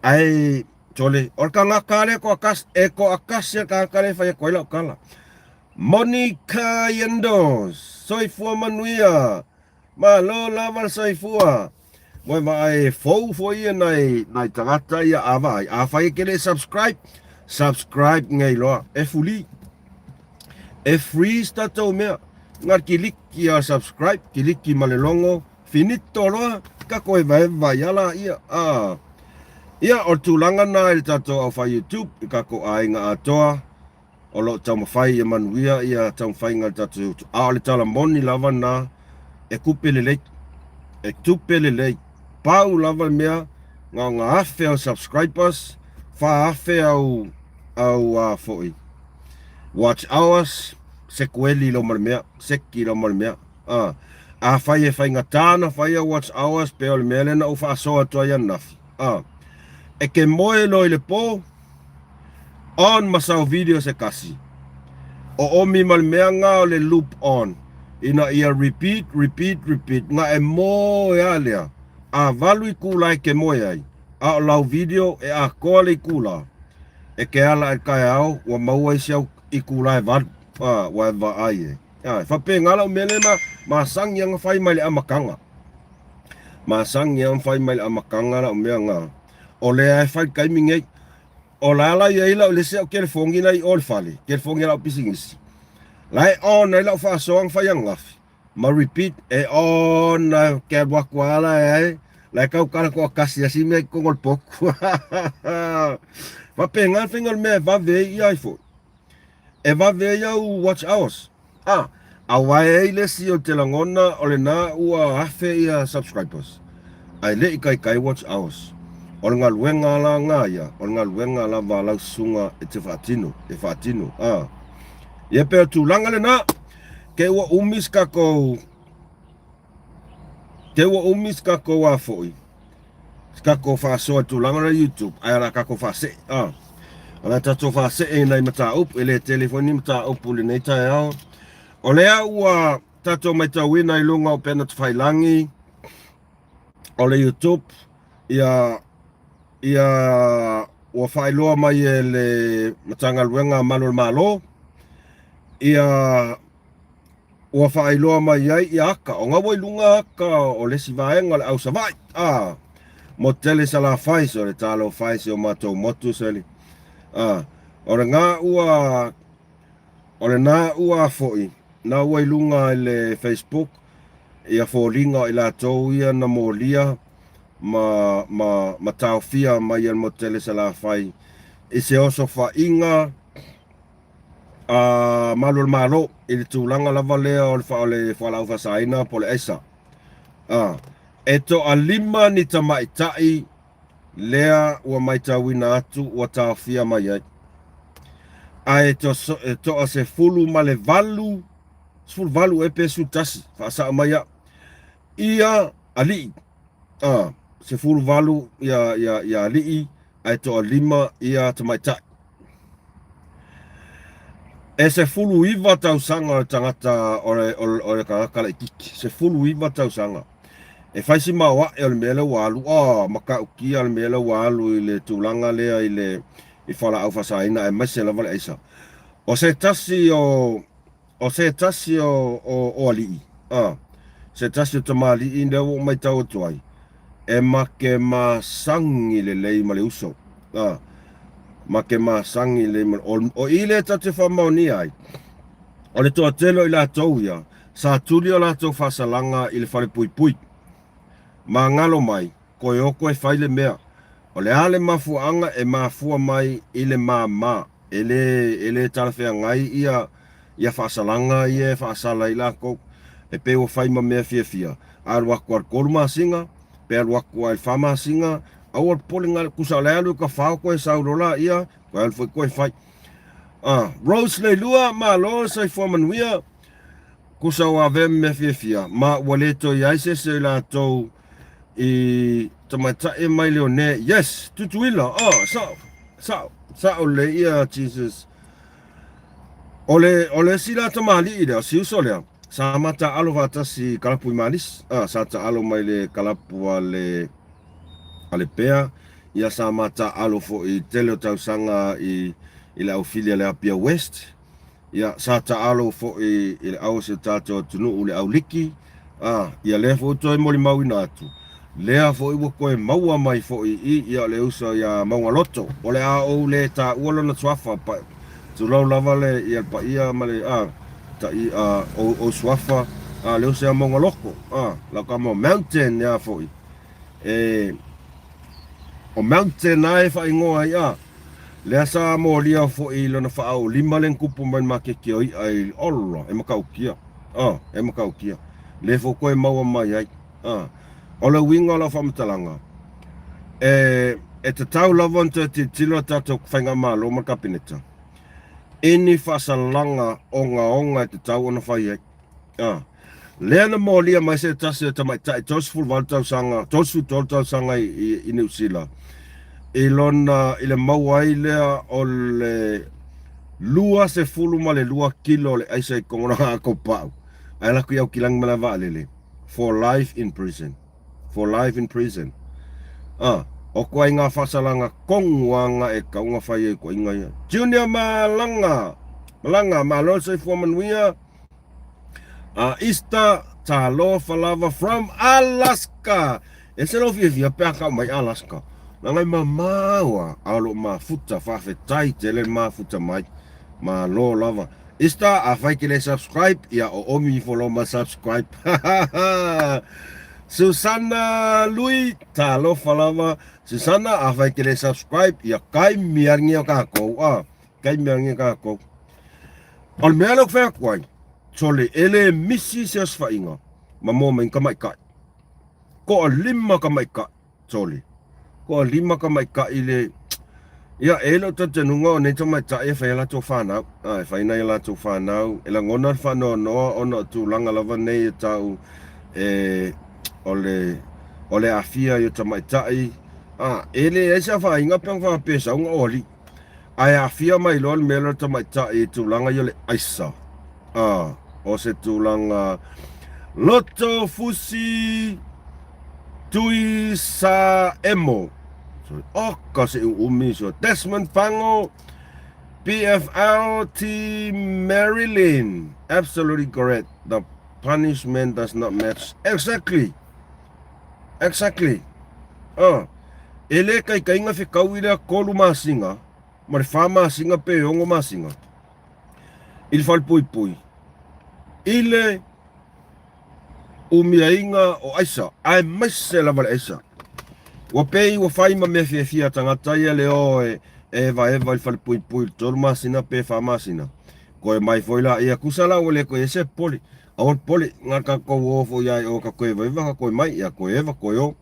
Ae sole, o le tagata lea toatasi, e toatasi le tagata lea e fai atu ai lau tala. Monica Yandos, soifua manuia. Malo lava le soifua. Moe vaai e fou foi ia nai nai tagata ia a vaai. Afai e ke le subscribe, subscribe nei loa. E fuli. E free se tatou mea. Na kiliki a subscribe, kiliki ma le logo, finito loa, tatou hevaheva ia la ia. Ah. Ia, o le tulaga na i le tatou au fai YouTube, i tatou aiga atoa. O lo o taumafai ia manuia ia taumafaiga a le tatou a o le tala moni lava na e tupe lelei e tupe lelei pau lava le mea na o na afe au subscribers 4000 au au a foi watch hours sekueli lo ma le mea seki lo ma le mea a afai e faigata na fai au watch hours pe o le mea lea na ou faasoa atu ai ananafi a e ke moe loa i le po On ma sau video se kasi. O omi ma le mea nga o le loop on. Ina ia repeat, repeat, repeat. Nga e moe a lea. A valu ikula e ke moe ai. A o lau video e atoa le ikula. E ke ala i le taeao ua maua isi au ikula e valu. A, ua e vaai e. A, e faapena lau mea lea ma masani ana fai mai le amataga. Masani ana fai mai le amataga lau mea nga. O lea e fai le taimi nei. O la la i ai lau le isi au telefoni la i o le fale, telefoni a lau pisinisi. La e on ai lau faasoa na fai ananafi. Ma repeat e on ai ke alu atu lava la e ai, la e tautala toatasi lava si mea i totonu o le potu. Faapena le faiga o le mea e vave ai ia ai foi. E vave ai au watch hours. A, aua e ai le isi o te lagona o lena ua afe ia subscribers, ae le i kaikai watch hours. O le galuega la nga ia, o le galuega lava a lau susuga e te faatino, e faatino, a. Ia pei o le tulaga lena, ke ua umi se tatou, ke ua umi se tatou a foi, se tatou faasoa i le tulaga lea YouTube, ae o le a tatou faasee, a. O le a tatou faasee i nai mataupu, e le tele foi ni mataupu i lenei taeao. O lea ua tatou matauina i luga o upega tafailagi o le YouTube, ia, ia ua faailoa mai e le Matagaluega a Malu o le Malo, ia ua faailoa mai ai ia aka, o gaua i luga aka o le isi vaega o le au Savaii, a, motu tele Salafai, so le talofa e si o matou motu seli, a, o lena ua, o lena ua foi, na ua i luga i le Facebook, ia foliga o i latou ia na molia ma, ma, ma taofia mai e le motu tele Salafai i se osofaiga, a Malu o le Malo i le tulaga lava lea o le, o le fualaau faasaina po o le aisa. A, e toalima ni tamaitai lea ua maitauina atu ua taofia mai ai. Ae to, e toa 18, 18 e pe 11, faasao mai au, ia alii. A, 18 ia, ia, ia alii ae toalima ia tamaitai. E 19 tausaga o le tagata o le, o le tagata laititi, 19 tausaga. E fai si maoae o le mea lea ua alu, oh, matautia le mea lea ua alu i le tulaga lea i le i fualaau faasaina aemaise lava le aisa. O se tasi o O se tasi o, o, o alii, a, se tasi o tamalii lea ua ou matau atu ai, e makemasagi lelei ma le uso, a, makemasagi lelei ma le, o, o i lea tatou te faamaonia ai, o le toatele o i latou ia, sa tuli o latou faasalaga i le falepuipui, magalo mai, Koe o koe fai le mea. O le a le mafuaaga e mafua mai i le māmā e lē e lē talafeagai ia ia faasalaga ia e faasala ai lakou e pei ua fai ma mea fiafia a alu atu a le 3 masina pe alu atu a i le 4 masina aua le popole na tusa o le alu i tafao toe sau loa laia toe alu foi toe fai. Ah, Rose Leilua, malo soifua manuia. Tusa ua avea ma mea fiafia, ma ua le toe i ai se isi o i latou i tamaitai mai Leone. Yes, Tutuila, oh, sao, sao, sao lelei ia Jesus. O le, o le isi la tamalii lea, o si uso lea, sa ma taaalo faatasi i kalapu i Malisi, ah, sa taaalo mai le kalapu a le, a le Pea, ia sa ma taaalo foi i tele o tausaga i, i le aufili a le Apia West, Ia, sa taalo foi i le au o si o tatou atunuu, le au liki, a, ia lea foi ua toe molimauina atu, lea foi ua toe maua mai foi i i, ia o le uso ia Maugaloto. O le a ou le taua lona suafa, pa, tulou lava le, ia le paia ma le, a, ta'i, a, ou, ou suafa, a, le uso ia Maugaloto, a, lau tama o Mountain ia foi. E, o Mountain lava e faaigoa ai, a. Lea sa molia foi i lona faaolima le tupu mai le maketi o i'a i Ola, e matautia. A, e matautia. Le foi toe maua mai ai. A, o le uiga o lau faamatalaga, e, e tatau lava ona toe tilotilo le tatou faigamalo ma le Kapeneta i ni faasalaga ogaoga e tatau ona fai ai. A, lea na molia mai se tasi o tamaitai 38 tausaga, 33 tausaga i, i, i Niu Sila, i lona, i le maua ai lea o le 22 kilo o le aisa i totonu o lona pau, ae alu atu i Aukilani ma le vaalele, for life in prison. For life in prison. A, o ituaiga faasalaga tonu lava e tatau ona fai ai ituaiga ia. Junior Malanga! Malanga, malo le soifua manuia. Easter talofa lava from Alaska. E se lou fiafia pe a kau mai Alaska. Leaga e mamao a, a o loo mafuta, faafetai tele le mafuta mai. Malo lava. Easter, afai ke le subscribe, ia o omi ifo lo ma subscribe. Susana Lui, talofa lava. Susana, afai ke le subscribe, ia kai miangi o kakou. Ah, kai miangi o kakou. O le mea lea ou te fai atu ai, sole, e le misi se osofaiga ma moa mai ni tamaitai. Toalima tamaitai, sole. Toalima tamaitai le... Ia, e i ai lou talitonuga o nei tamaitai e fai a latou fanau. A, e fai nai a latou fanau. E lagona le faanoanoa ona o tulaga lava nei e tau e, o le, o le aafia i o tamaitai. A, e leai se afaina pe ana faapea e sau ona o alii. Ae aafia mai loa le mea lea o le tamaitai i tulaga ia o le aisa. A, o se tulaga loto fusi tui sa emo. So, oka se uumi so Desmond Fango PFL T Marilyn. Absolutely correct. The punishment does not match. Exactly. Exactly. Ah. E le kaikaiga fekau i lea kolu masina ma le fa masina pe ono masina i le falepuipui i le umiaiga o aisa aemaise lava le aisa. Ua pei ua fai ma mea fiafia tagata ia le o e evaeva i le falepuipui i le 3 masina pe 4 masina. Koe mai foi laia, tusa la ua le toe i ai se popole. Aua le popole, na tatou o foi lava i o tatou evaeva ka toe mai, ia toe eva toe o.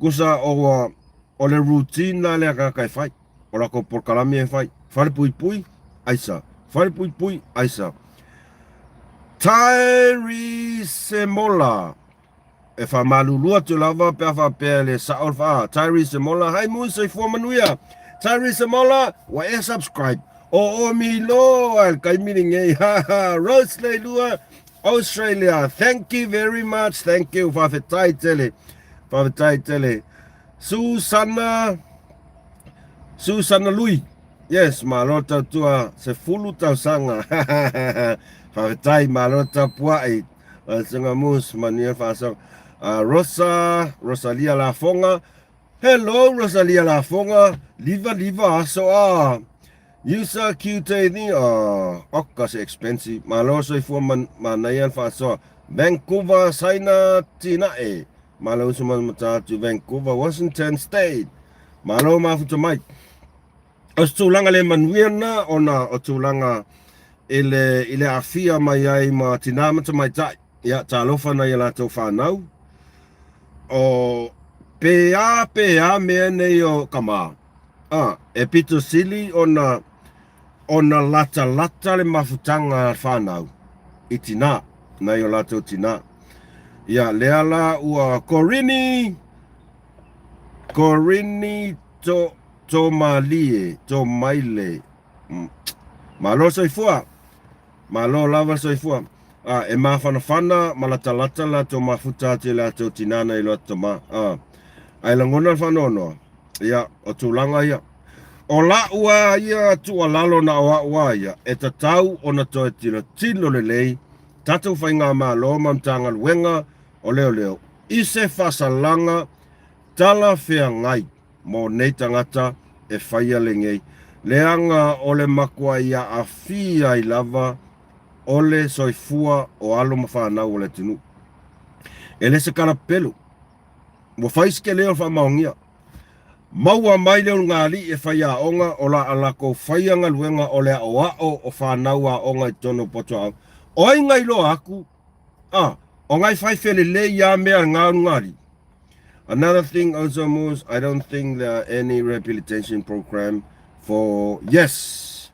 Tusa o, o le routine la lea a tagata e fai, o latou polokalame e fai, falepuipui, aisa, falepuipui, aisa. Tyrese Semola, E faamalulu atu lava pe a faapea e le sao le faa. Tyrese Mola, hai mui soifua manuia. Tyrese Mola, ua e subscribe. O o mi loa le taimi lenei. Ha ha, Rose Leilua, Australia. Thank you very much. Thank you. Faafetai tele. Faafetai tele. Susana, Susana Lui. Yes, malo tautua 10 tausaga. Faafetai, malo tapuai. Susuga Moose, manuia faasoa. Rosa, Rosalia Lafoga. Hello Rosalia Lafoga, liva liva aso a. User cute ni a. Oka se expensive. Malo soifua man, manaia le faasoa. Vancouver, Saina Tinae. Malo uso matamata atu Vancouver, Washington State. Malo mafuta mai. O se tulaga le manuia lena ona o tulaga i le, i le aafia mai ai ma tinā ma tamaitai. Ia, talofa nai a latou fanau. O pe a pe a mea nei o kamā, a, e pito sili ona ona latalata le mafutaga a fanau i tinā, nai o latou tinā. Ia, lea la ua Korini, Korini to, to malie, to maile. Malo soifua. Malo lava soifua. A, e mafanafana ma latalata latou mafuta atu i latou tinā nai lo tama. A, ae lagona le faanoanoa. Ia, o tulaga ia. O la'u a ia tuualalo na o a'u a ia, e tatau ona toe tilotilo lelei tatou faigamalo ma Matagaluega o Leoleo i se faasalaga talafeagai mo nei tagata e faia lenei leaga o le matuai aafia ai lava o le soifua o alo ma fanau o le atunuu. E le se kalapelu. Ua fai se tele o le faamaonia. Maua mai le ulugalii e faiaoga o la a lakou faia galuega o le aoao o fanau aoga i totonu o potu aoga. O ai na iloa atu a o nai fai felelei a mea a na ulugalii? Another thing also Moose, I don't think there are any rehabilitation program for yes.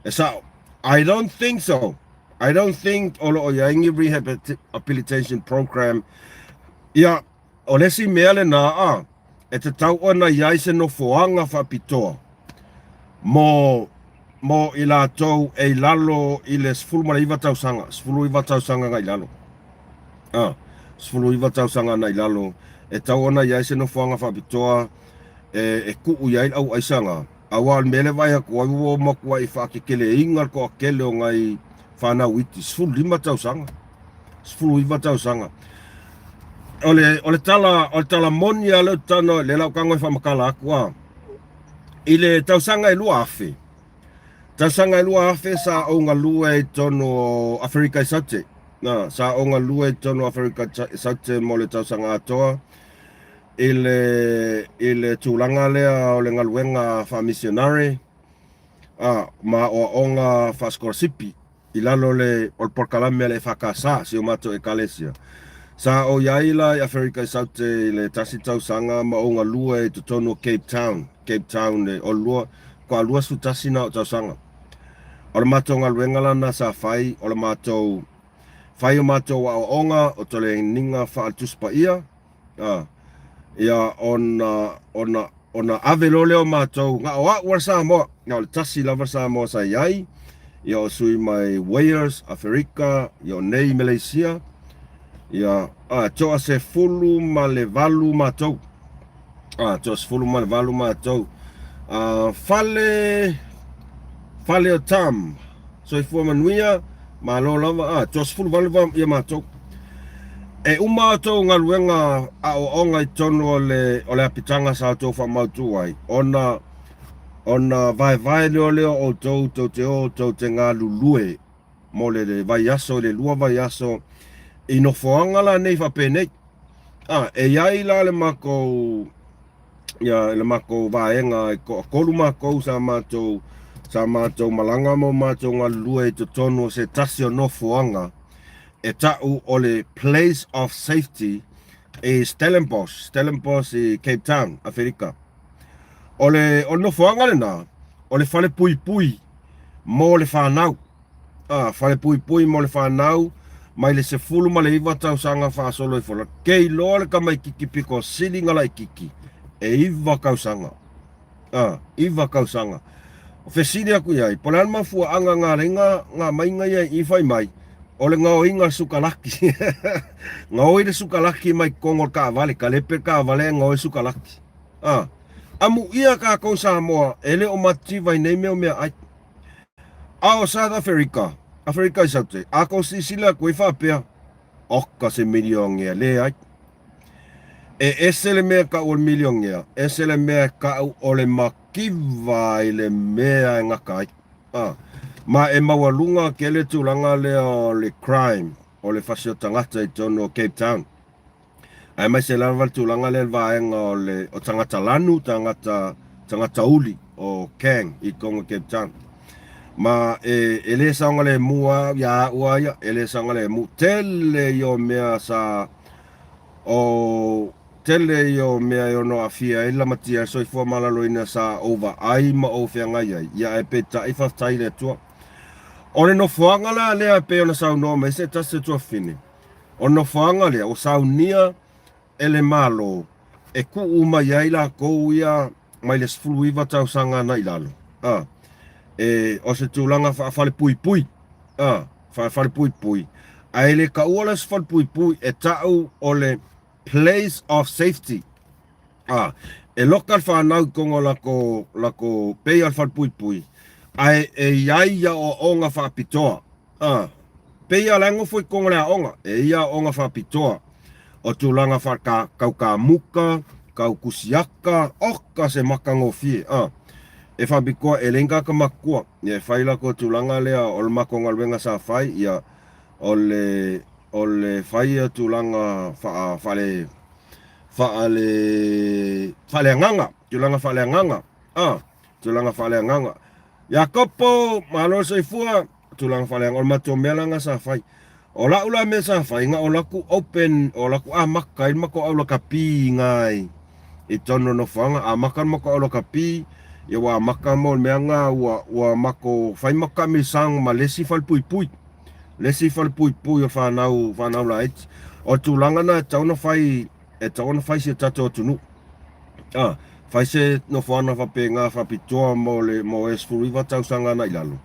E sao. I don't think so. I don't think o lo o iai ni rehabilitation program. Ia, o le isi mea lena a, e tatau ona iai se nofoaga faapitoa mo mo i latou e i lalo i le 19 tausaga, 19 tausaga agai i lalo. A, 19 tausaga agai i lalo, e tatau ona iai se nofoaga faapitoa e, e tuu i ai le au aisaga, aua o le mea lea e vaai atu ai ua matuai faakekeleina le toatele o nai fanau iti, 15 tausaga. 19 tausaga. O le, o le tala, o le tala moni a lea ou te talanoa, lea la ou tago e faamatala atu a. I le tausaga e 2000, tausaga e 2000 sa ou galue ai i totonu o Aferika i Saute. Na, sa ou galue i totonu o Aferika i Saute mo le tausaga atoa i le, i le tulaga lea o le galuega faamisionare, a, ma aoaoga faasikolasipi. I lalo o le o le polokalame a le EFKS, si o matou Ekalesia. Sa ou i ai la i Aferika i Saute i le tasi tausaga ma ou galue i totonu o Cape Town, Cape Town le o le lua, faatoa 21 na o tausaga. O le matou galuega la na sa fai, o le matou fai o matou aoaoga o toleniga faale-Tusi Paia, A, ia ona, ona, ona ave loa lea o matou, na o a'u a le Samoa, na o le tasi lava le Samoa sa i ai, ia o sui mai Wales, Aferika, ia o nei i Meleisia, ia, a, toa 18 matou, a, toa 18 matou, a, fale, fale o Tam, Soifua manuia, malo lava, a, toa 18 ia matou. E uma a outou galuega aoaoga i totonu o le, o le apitaga sa outou faamautu ai, ona, ona vaevae lea lea o outou tou te o tou te galulue mo le, le vaiaso i le lua vaiaso i nofoaga la nei faapenei. A, e i ai la le matou ia i le matou vaega e toatolu matou sa matou sa matou malaga ma matou galulue i totonu o se tasi o nofoaga e ta'u o le place of safety i Stellenbosch, Stellenbosch i Cape Town, Aferika. O le, o le nofoaga lena, o le fale puipui mo le fanau. A, falepuipui mo le fanau mai le 19 tausaga faasolo ifo la. Ke iloa le tamaititi pito sili na laititi e 9 tausaga. A, 9 tausaga. O fesili atu i ai, po o le a le mafuaaga na ala ai na, na aumai ia i i fai mai, o le gaoiga o le sukalaki. Gaoi le sukalaki mai totonu o le taavale, talepe le taavale ae gaoi le sukalaki. A, amuia tatou Samoa e le o matitiva i nei mea o meaai. A o South Africa, Aferika i Saute, a kou silasila atu ai faapea, oka se milionea, leai. E ese le mea kau o le milionea, ese le mea kau o le makiva i le mea e gata ai. A, ma e maualuga tele tulaga lea o le crime, o le fasi o tagata i totonu o Cape Town. Aemaise lava le tulaga lea i le vaega o le o tagata lanu, tagata tagata uli o gang i totonu o Cape Town. Ma e, e le saogalemu lava ia au lava ia, e le saogalemu. Tele ia o mea sa o tele ia o mea e ono aafia ai le lamatia ai le soifua maloloina sa ou vaai ma ou feagai ai, ia ae peitai faafetai i le Atua. O le nofoaga la lea e pei ona saunoa mai se tasi o tuafafine, O le nofoaga lea ua saunia e le Malo e tuu mai ai lakou ia mai le 19 tausaga ana i lalo, a, e, o se tulaga faafalepuipui, a, faafalepuipui, ae le taua la se falepuipui e tau o le place of safety, a, e loka le fanau i totonu o lakou, lakou pei o le falepuipui, ae e i ai aoaoga faapitoa. A, pei lava o la e nofo i totonu o le aoga, e i ai aoaoga faapitoa o tulaga faaka, tau kamuka, tau kusiaka, oka se matagofie, a, e faapitoa, e leai ni tagata matutua, ia e fai latou tulaga lea o le matou galuega sa fai, ia, o le, o le fai o tulaga faa, faale, faale, faaleagaga, tulaga faaleagaga, a, tulaga faaleagaga. Iakopo, malo le soifua, tulaga faaleagaga, o le matou mea la lena sa fai. O lau la mea sa fai, na o laku open, o laku amata ai le matou aulakapi i ina i totonu o le nofoaga, amata le matou aulakapi, ia ua amata mo le mea lena ua, ua matou fai matou taamilosaga ma le isi falepuipui, le isi falepuipui o fanau, fanau laiti. O le tulaga lena e tatau ona fai, e tatau ona fai i si o tatou atunuu. A, fai se nofoaga faapena faapitoa mo le mo e 19 tausaga agai i lalo,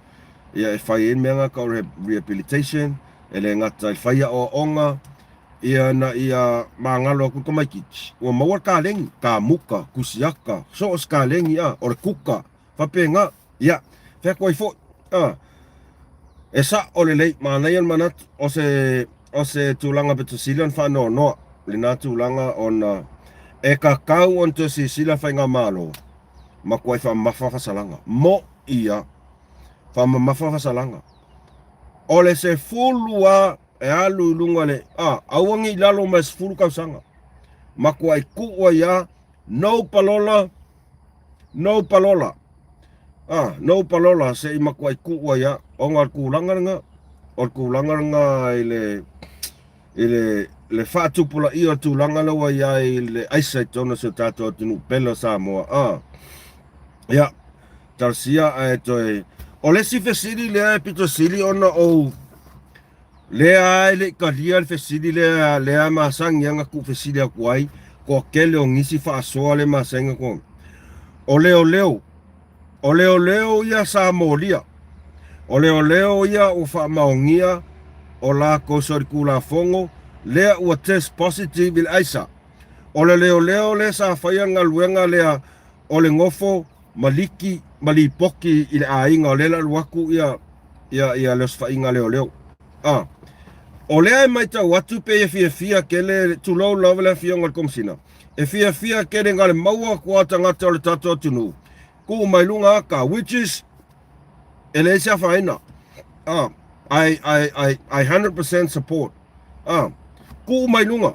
ia e fai ai le mea lena tau rehabilitation, e le gata i le fai aoaoga, ia ina ia magalo atu le tamaitiiti, ua maua le kalegi, kamuka, kusiaka, so o se kalegi, a, o le kuka, faapena, ia, fai atu ai foi, a, e sa'o lelei, manaia le manatu, o se, o se tulaga pito sili ona faanoanoa lena tulaga ona e tatau ona toe silasila le faigamalo, matuai faamamafa fasalaga, mo'i ia, faamamafa fasalaga. O le sefulu lava e alu i luga le, a, aua ne i lalo ma le sefulu tausaga, matuai tuu ai lava, no palola, No palola. Ah, no palola se i matuai tuu ai a. Ona o le tulaga lena, o le tulaga lena i le i le le faatupulaia o le tulaga lea ua i ai i le aisa i totonu o si o tatou atunuu pele o Samoa. Ah, ia, talosia ae toe... O le isi fesili lea e pito sili ona ou Lea e le i talia le fesili lea, lea e masani lava ona tuufesili atu ai, toatele o nisi faasoa lea e masani ona tuu. O leoleo, o leoleo ia sa molia, o leoleo ia ua faamaonia o latou solitulafono lea ua test positive i le aisa. O le leoleo lea sa faia le galuega lea o le nofo ma liki ma lipoti i le aiga o lea la alu atu ia ia ia le osofaiga a leoleo. A o lea e matau atu pei e fiafia tele, tulou lava le afioga i le Komesina, e fiafia tele na le maua atu a tagata o le tatou atunuu tuu mai luga ata which is e leai se afaina. A I I I I 100% support. A tuu mai luga,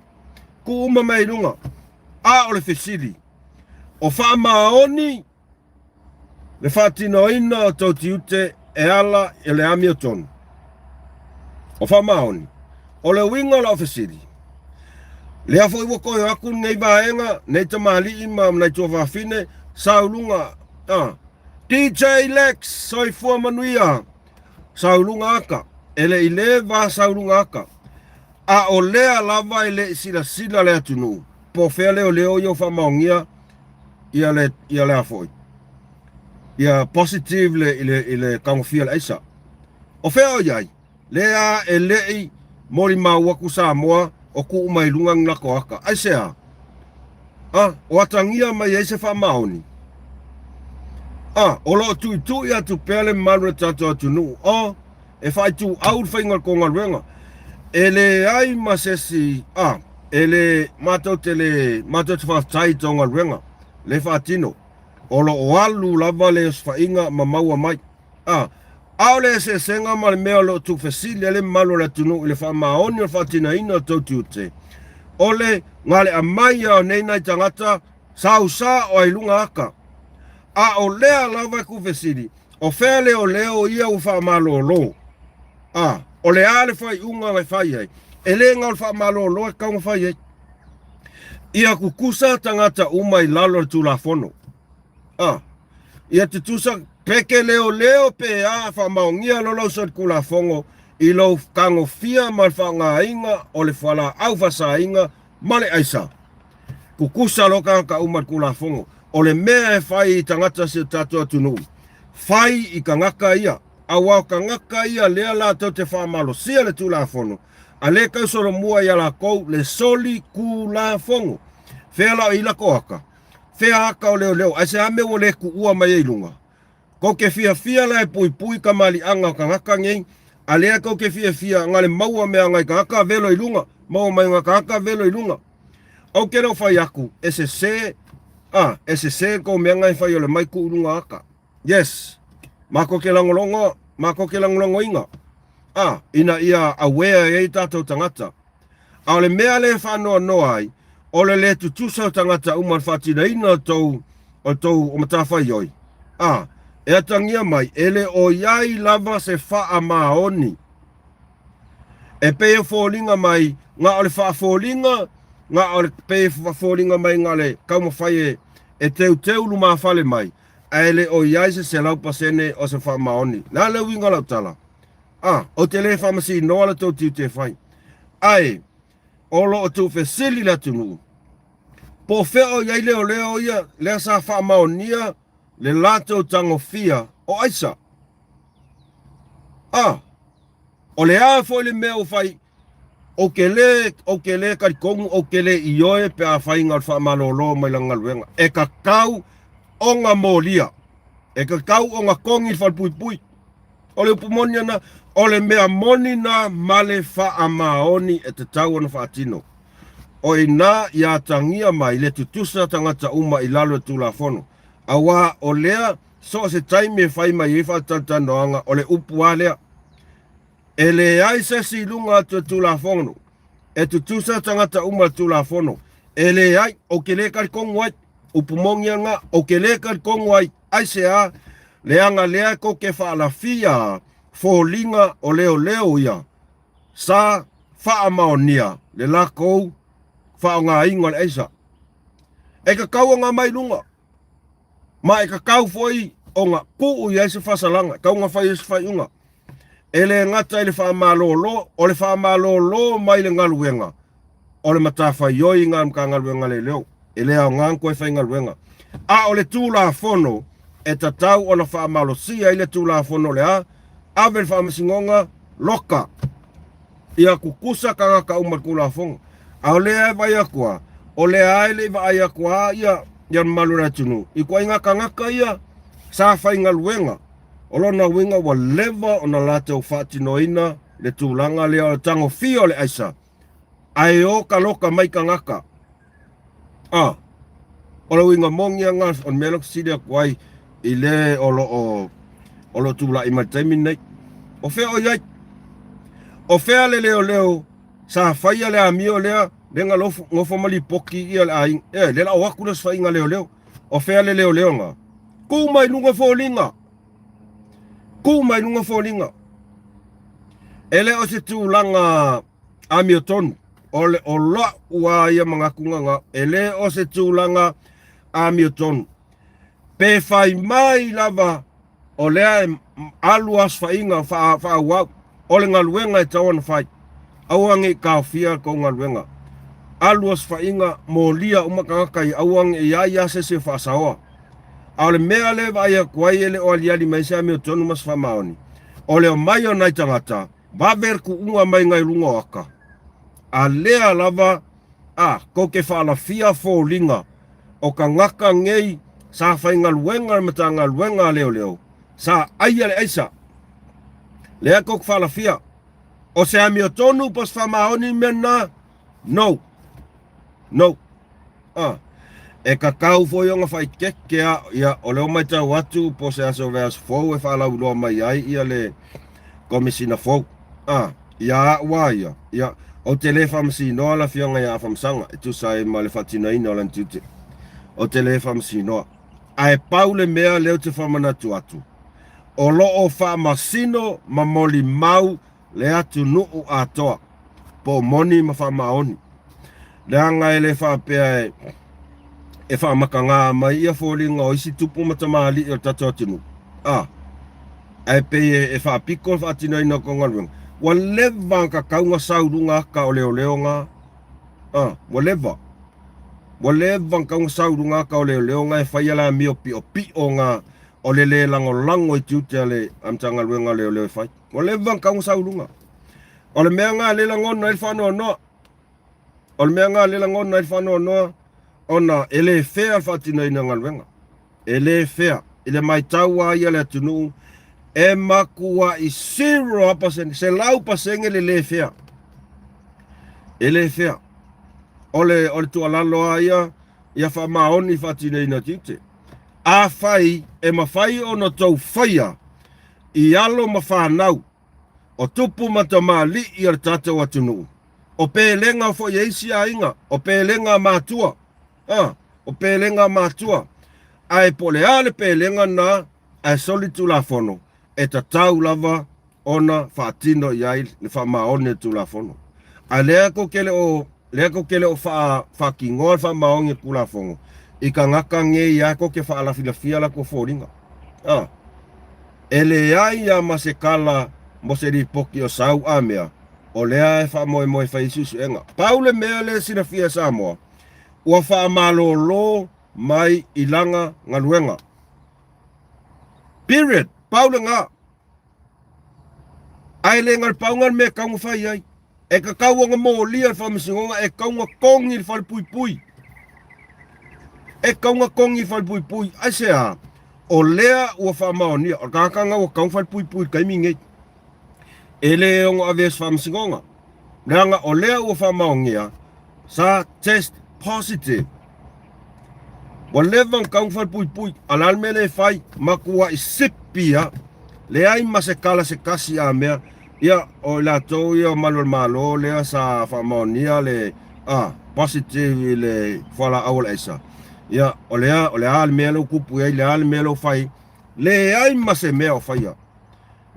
tuu uma mai luga. A o le fesili, O faamaoni le faatinoina o tou tiute e ala i le amiotonu. O faamaoni, o le uiga o lau fesili, lea foi ua toe o atu lenei vaega, nei tamalii ma nai tuafafine, sauluga, a, DJ Lex, soifua manuia, sauluga aka, e le i leva sauluga aka, a o lea lava e le i silasila le atunuu, Po o fea leoleo ia ua faamaonia ia le ia le a foi ia positive le i le i le tagofia o le aisa. O fea o i ai? Lea e le i molimau atu Samoa o tuu mai luga ni latou ata. Aisea? A, o atagia mai ai se faamaoni? A, o lo o tuitui atu pea le mamalu o le tatou atunuu, o, e faaituau le faiga o le tou galuega. E leai ma se isi, a, e le, matou te le, matou te faafetai i tou galuega, le faatino. O lo o alu lava le osofaiga ma maua mai. A, a o le eseesega ma le mea o lo o tuufesili ai le mamalu o le atunuu i le faamaoni o le faatinoina o tou tiute, O le gale'a mai a o nei nai tagata sausao ai luga aka. A o lea lava e ku fesili, o fea leoleo ia ua faamalolo? A, o le a le faaiuga e fai ai? E le gao le faamalolo e tatau ona fai ai. Ia kukusa tagata uma i lalo o le Tulafono. A, ia tutusa peke leoleo pe a faamaonia lo lau solitulafono i lou tagofia ma le faaaogaina o le fualaau faasaina ma le aisa. Kukusa lo tagata uma i le Tulafono. O le mea e fai i tagata si o tatou atunuu, fai i tagata ia, aua o tagata ia lea latou te faamalosia le Tulafono, a le tau solomua ia lakou le solitulafono. Fea la o i lako aka? Fea aka o leoleo? Ae se a mea ua le tuua mai ai i luga? Kou te fiafia la e puipui kamaliʻaga o tagata nei, a lea kou te fiafia na le maua mea nai tagata velo i luga, maua mai na tagata velo i luga. Ou te le o fai atu, e sese, a, e sese kou mea na e fai o le mai tuu i luga aka. Yes, makou te lagolago, makou te lagolagoina, a, ina ia aware ai tatou tagata. A o le mea lea e faanoanoa ai, o le le tutusa o tagata uma i le faatinoina o tou, o tou o matafaioi, a, e atagia mai, e le o i ai lava se faamaoni. E pei e foliga mai, na o le faafoliga, na o le pei e foliga mai na o le taumafai e, e teuteu lumafale mai, ae le o i ai se 100% o se faamaoni. Le a le uiga o lau tala? A, ou te le faamasinoa le tou tiute e fai. Ae, o lo o tuufesili le atunuu, po o fea o i ai leoleo ia lea sa faamaonia le latou tagofia o aisa. A, o le a foi le mea ua fai, ou te le, ou te le talitonu, ou te le ioe pe afai na o le faamalolo mai lana galuega. E tatau ona molia, e tatau ona togi le falepuipui. O le upu moni ana, o le mea moni na ma le faamaoni e tatau ona faatino. O ina ia atagia mai le tutusa tagata uma i lalo o le Tulafono, auā o lea so o se taimi e fai mai ai faatalatalanoaga o le upu a lea. E leai se isi i luga atu o le Tulafono. E tutusa tagata uma i le Tulafono. E leai, ou te le talitonu ai. Upu moni ana, ou te le talitonu ai. Aisea? Leaga lea tou te faalafia foliga o leoleo ia sa faamaonia le lakou faaaogaina o le aisa. E tatau ona aumai i luga, ma e tatau foi ona tuu i ai se faasalaga, e tatau ona fai ai se faaiuga. E le gata i le faamalolo, o le faamalolo mai le galuega, o le matafaioi i ngā Matagaluega Leoleo, e le aoga ona toe faigaluega. A o le Tulafono, e tatau ona faamalosia ai le Tulafono o le a ave le Faamasinoga loka ia kukusa tagata uma i le Tulafono. A o lea e vaai atu a, o lea e le i vaai atu a ia ia mamalu o le atunuu i ituaiga tagata ia sa faigaluega. O lona uiga ua leva ona latou faatinoina le tulaga lea o le tagofia o le aisa ae o ka loka mai tagata. A, o le uiga moni aga o le mea lea ou te fesili atu ai i le o lo o o lo o tulai mai i le taimi lenei. O fea o i ai? O fea le leoleo sa faia le amio lea lea na nofo ma lipoti ia le aiga? E, lea la o atu le osofaiga leoleo. O fea le leoleo na? Tuu mai luga foliga. Tuu mai luga foliga. E le o se tulaga amiotonu. O le o la'u a ia manatu na, e le o se tulaga amiotonu. Pe fai mai lava o lea e alu osofaiga faaauau, o le galuega e tatau ona fai. Aua ne i taofia tou galuega. Alu osofaiga, molia uma tagata ia, aua ne i i ai lava se isi e faasaoa. A o le mea lea e vaai atu ai e le o aliali mai se amiotonu ma se faamaoni, o le omai o nai tagata, vave le tuuga mai nai luga o aka. A lea lava a tou te faalafia foliga o tagata nei sa faigaluega i le Matagaluega a Leoleo, sa aia le aisa. Lea tou te faalafia. O se amiotonu po o se faamaoni le mea lena? No. No. Ah. E tatau foi ona faaeteete a, ia, o lea ua matau atu po o se aso vaiaso fou e faalauiloa mai ai ia le Komesina fou. Ah, ia a'u a ia, ia, Ou te le faamasinoa le Afioga ia Afamasaga e tusa ai ma le faatinoina o lana tiute. Ou te le faamasinoa. Ae pau le mea lea ou te faamanatu atu, o lo o faamasino ma molimau le atunuu atoa, po o moni ma faamaoni. Leaga e le faapea e faamakagā mai ia foliga o isi tupu ma tamalii o le tatou atunuu, a, ae pei e faapiko le faatinoina o kou galuega. Ua leva ona tatau ona sau i luga ata o leoleo na, a, ua leva. Ua leva ona tatau ona sau i luga ata o leoleo na e faia le amio piopio na o le le lagolago i tiute a le Matagaluega o Leoleo e fai. Ua leva ona tatau ona sau i luga. O le mea na lea e lagona ai le faanoanoa. O le mea na lea e lagona ai le faanoanoa ona e le fair le faatinoina o galuega. E le fair. I le matau lava ia a le atunuu, e matuai zero lava pasene, 100% le le fair. E le fair. O le, o le tuualalo lava ia, ia faamaoni le faatinoina o tiute. Afai e mafai ona outou faia i alo ma fanau o tupu ma tamalii o le tatou atunuu, o pelega foi a isi aiga, o pelega a matua, a, o pelega a matua. Ae po o le a le pelega lena ae soli le Tulafono, e tatau lava ona faatino i ai le faamaoni o le Tulafono. A lea tou te le o, lea tou te le o faatinoa le faamaoni o le Tulafono i tagata nei lava tou te faalafilafia latou foliga. A, e leai lava ma se tala mo se lipoti o sau a mea, o lea e faamoemoe e fai ai suesuega. Pau le mea lea e silafia e Samoa, ua faamalolo mai i lana galuega. Period. Pau lena. Ae le na o le pau lena o le mea e tatau ona fai ai. E tatau ona molia le faamasinoga, e tatau ona togi le falepuipui. E tatau ona togi le falepuipui. Aisea? O lea ua faamaonia, o le tagata lena ua tatau ona falepuipui i le taimi lenei. E le ono avea i se faamasinoga, leaga o lea ua faamaonia sa test positive. Ua leva ona tatau ona falepuipui, a o le a le mea lea e fai? Matuai sipi lava, leai ma se tala se tasi a mea. Ia, o i latou ia o malu o le Malo lea sa faamaonia le a, positive i le fualaau o le aisa. Ia, o lea, o le a le mea lea ua tupu i ai, le a le mea lea ua fai? Leai ma se mea o faia.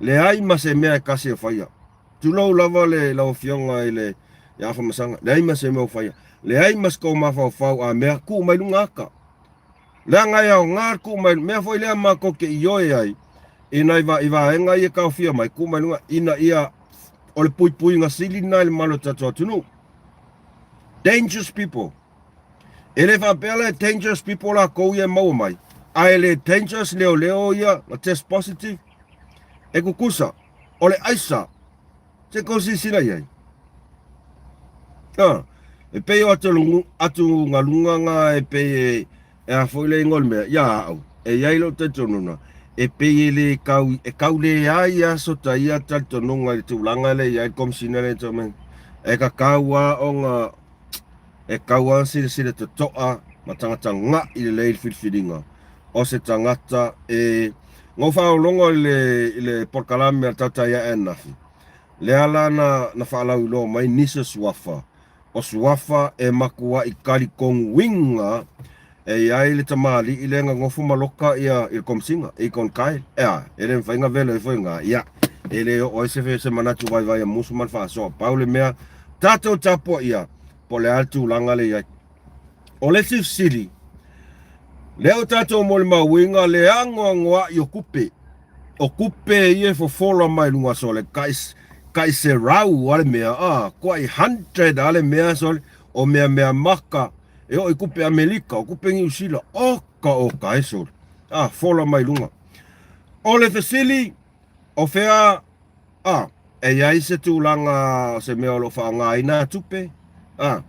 Leai ma se mea e tasi o faia. Tulou lava le lau afioga i le ia Afamasaga, leai ma se mea o faia. Leai ma se tou mafaufau a mea, tuu mai luga ata. Leaga e aoga le tuu mai, mea foi lea matou te ioe ai i nai va, i vaega ia e taofia mai, tuu mai luga ina ia o le puipuiga sili lena i le mamalu o le tatou atunuu. Dangerous people. E le faapea la e dangerous people lakou ia e maua mai, ae le dangerous leoleo ia na test positive. E kukusa, o le aisa, se kou silasila i ai. Ah, e pei o atugaluga na e pei e, e a foi le igoa o le mea, ia au, e i ai lou talitonuga, e pei e le kau, e kau leai lava sota ia talitonuga i le tulaga lea e i ai le Komesina lea e E tatau lava ona E tau lava silasila totoa ma tagata ga'i lelei le filifiliga o se tagata e Na ou faalogologo i le, i le polokalame a le Tautai Ae ananafi, lea la na, na faalauiloa mai nisi o suafa, o suafa e matuai talitonuina e i ai le tamalii lea na nofo ma loka ia i le Komesina, Egon Kyle. Ea, e le mafai ona velo ifo i ina, ia, e le oo ai se, se manatu vaivai a musu ma le faasoa. Pau le mea, tatou tapuaia, po o le a le tulaga lea e i ai. O le isi fesili, lea ua tatou molimauina le anoanoai o tupe, o tupe ia e fofola mai luga sole, tai, tai serau a le mea, a, tuai hundred a le mea sole, o meamea maka, e oo i tupe Amelika, o tupe Niu Sila, oka oka e sole, a, fola mai luga. O le fesili, o fea A, e i ai se tulaga o se mea o lo o faaaogaina tupe? A,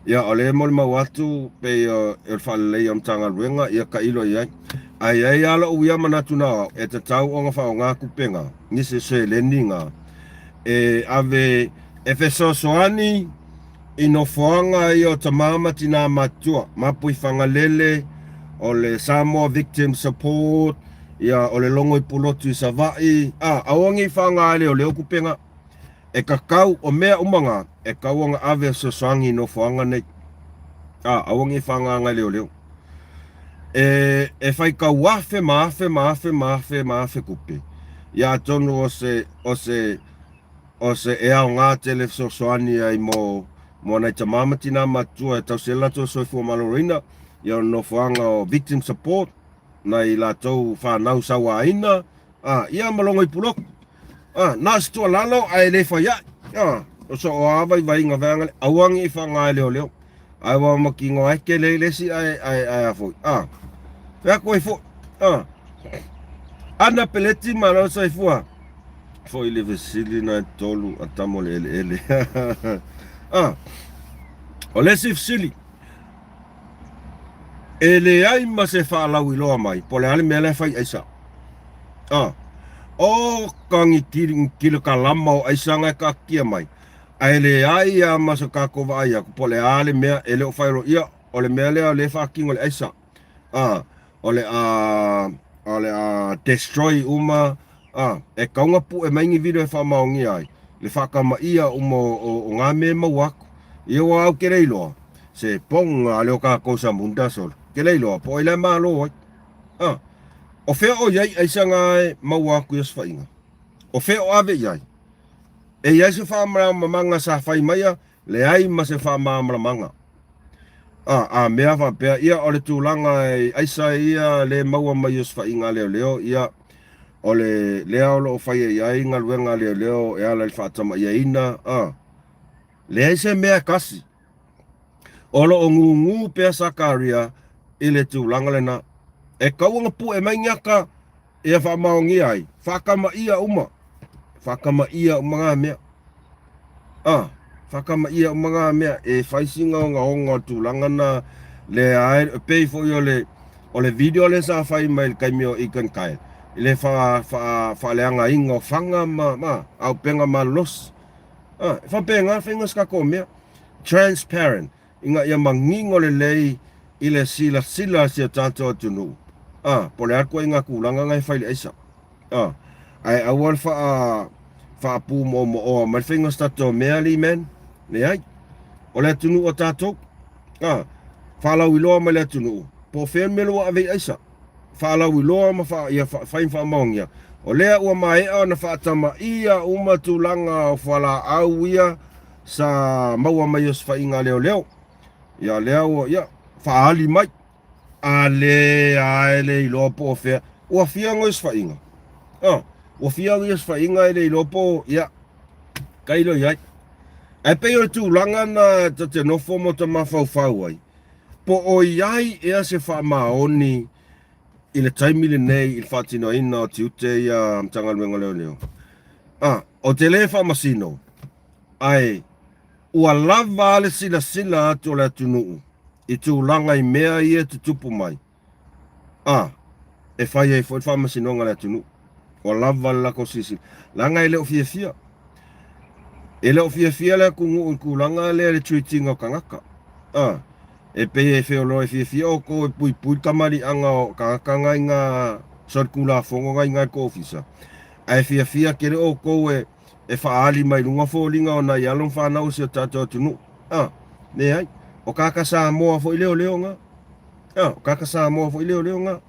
ia, o lea e molimau atu pei o le faaleleia o Matagaluega, ia tailo i ai. Ae i ai lava lou ia manatu na o au, e tatau ona faaaoga tupe na, nisi o seleni na, e ave e fesoasoani i nofoaga ia o tama ma tina matutua, Mapuifagalele, o le Samoa Victim Support, ia, o le Logo i Pulotu i Savaii, a, aua ne i faaaoga e leoleo tupe na. E kakau, o mea uma ngā, e kau ona ave e fesoasoani i nofoaga nei. A, aua nei whanganga i leoleo. E, e whai kau afe ma afe ma afe ma afe ma afe kupe. Ia atonu o se, o se, o se e aogā tele fesoasoani ai mo, mo nai tamā ma tinā matua e tausi ai le latou soifua maloloina, ia o le nofoaga o Victim Support, nai latou whanau sauāina, a, ia ma logo i puloku. A, na o se tuualalo ae le fai ai. A, o so o a vaivaiga vaega le, aua ne i whanga e leoleo. Ae ua makino ai ke le le si ae ae ae a foi. A, fea koe foi. A, ana peleti ma lau soifua. Foi le fesili na e tolu a tamo le eleele. A, o le isi fesili, e leai ma se faalauiloa mai, po o le a le mea la e fai aisa. A, o ka ni kilokalama o aisa na e kaatia mai, ae leai a ma se tatou vaai atu, po o le a le mea e le o faailoa ia, o le mea lea o lea e faatino le aisa. A, o le a o le a destroy uma a e tatau ona pue mai ni video e faamaonia ai le faatamaia uma o, o, o ngā mea e maua atu. Ia ua au ke le iloa se ponga le o kākou sa munda solo. Ke le iloa po o ai la e malo ai. A, o fea o i ai aisa ngā e maua atu i osofaiga? O fea o ave i ai? E i ai se faamalamalamaga sa fai maia Leai ma se faamalamalamaga. A, a mea faapea, ia o le tulaga e aisa ia le maua mai osofaiga a leoleo, ia o le lea o lo o faia i ai galuega a leoleo e ala i le faatamaiaina, a, leai se mea e kasi. O lo o gūgū pea Sakaria i le tulaga lena. E tatau ona pue mai ni ata Ia faamaonia ai, faakamaia uma, faakamaia uma ngā mea. A, faakamaia uma ngā mea, e fai si gaogaoga o le tulaga na le ae, e pei foi o le, o le video lea sa fai mai i le taimi o Egan Kyle, i le wha, wha, whaaleagaina o fanga ma, ma, auupega malolosi. A, e faapena le faiga o se tatou mea. Transparent. Ina ia manino lelei i le silasila a si o tatou atunuu, a, po o le a le ituaiga tulaga na e fai i le aisa, a, ae aua le faa, faapumoomoo mai le faiga o se tatou mea, alii man, leai, o le atunuu a tatou, a, faalauiloa mai le atunuu, po o fea le mea ua ave i aisa, faalauiloa ma faa, ia fai ma faamaonia, o lea ua maea ona faatamaia uma tulaga o fualaau ia, Sa maua mai osofaiga a leoleo. Ia lea ua, ia, faaali mai. A le a e le iloa po o fea. Ua fia ngo osofaiga. Ah, ua fia ngo osofaiga e le iloa po, ia, tailo i ai. Ae pei o le tulaga na ta te nofo ma ta mafaufau ai, po o i ai ea se faamaoni i le taimi lenei i le faatinoina o tiute ia Matagaluega o Leoleo. Ah, ou te le faamasino, Ae ua lava a le silasila atu o le atunuu i tulaga i mea ia e tutupu mai, a e fai ai foi le faamasinoga a le atunuu. Ua lava le latou silasila, leaga e le o fiafia. E le o fiafia le atunuu i le tulaga lea i le treat ina o tagata. A e pei e feoloa e fiafia outou e puipui le tamaliiaga o tagata na i na solitulafono na i na i le tou ofisa, ae fiafia tele outou e e faaali mai luga foliga o nai alo ma fanau o si o tatou atunuu. A, leai. O kaka Samoa foi leoleo nga. A, o kaka Samoa foi leoleo nga.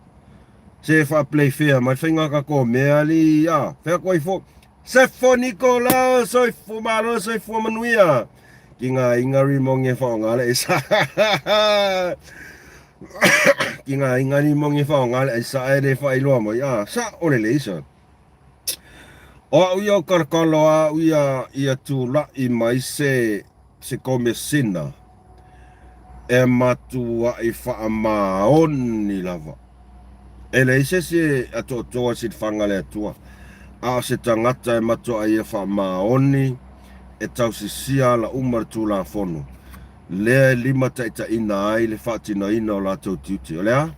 Se faaplay fair mai le faiga tatou mea alii, a, fea atu ai foi. Sefo Nikolao, soifua malo, soifua manuia. Ki ngā Ingari mongi e whaonga le aisa. Ki ngā Ingari mongi e whaonga le aisa e le whailoa mai. A, sa o le leisa. O au ia o kalakala au ia ia tulaʻi mai se se komesina e matuaʻi faamaoni lava. E leai se isi e atoatoa i silifaga a le Atua, a o se tagata e matuaʻi ia faamaoni e tausisia ala uma le Tulafono lea e limataitaiina ai le faatinoina o latou tiute. O le a?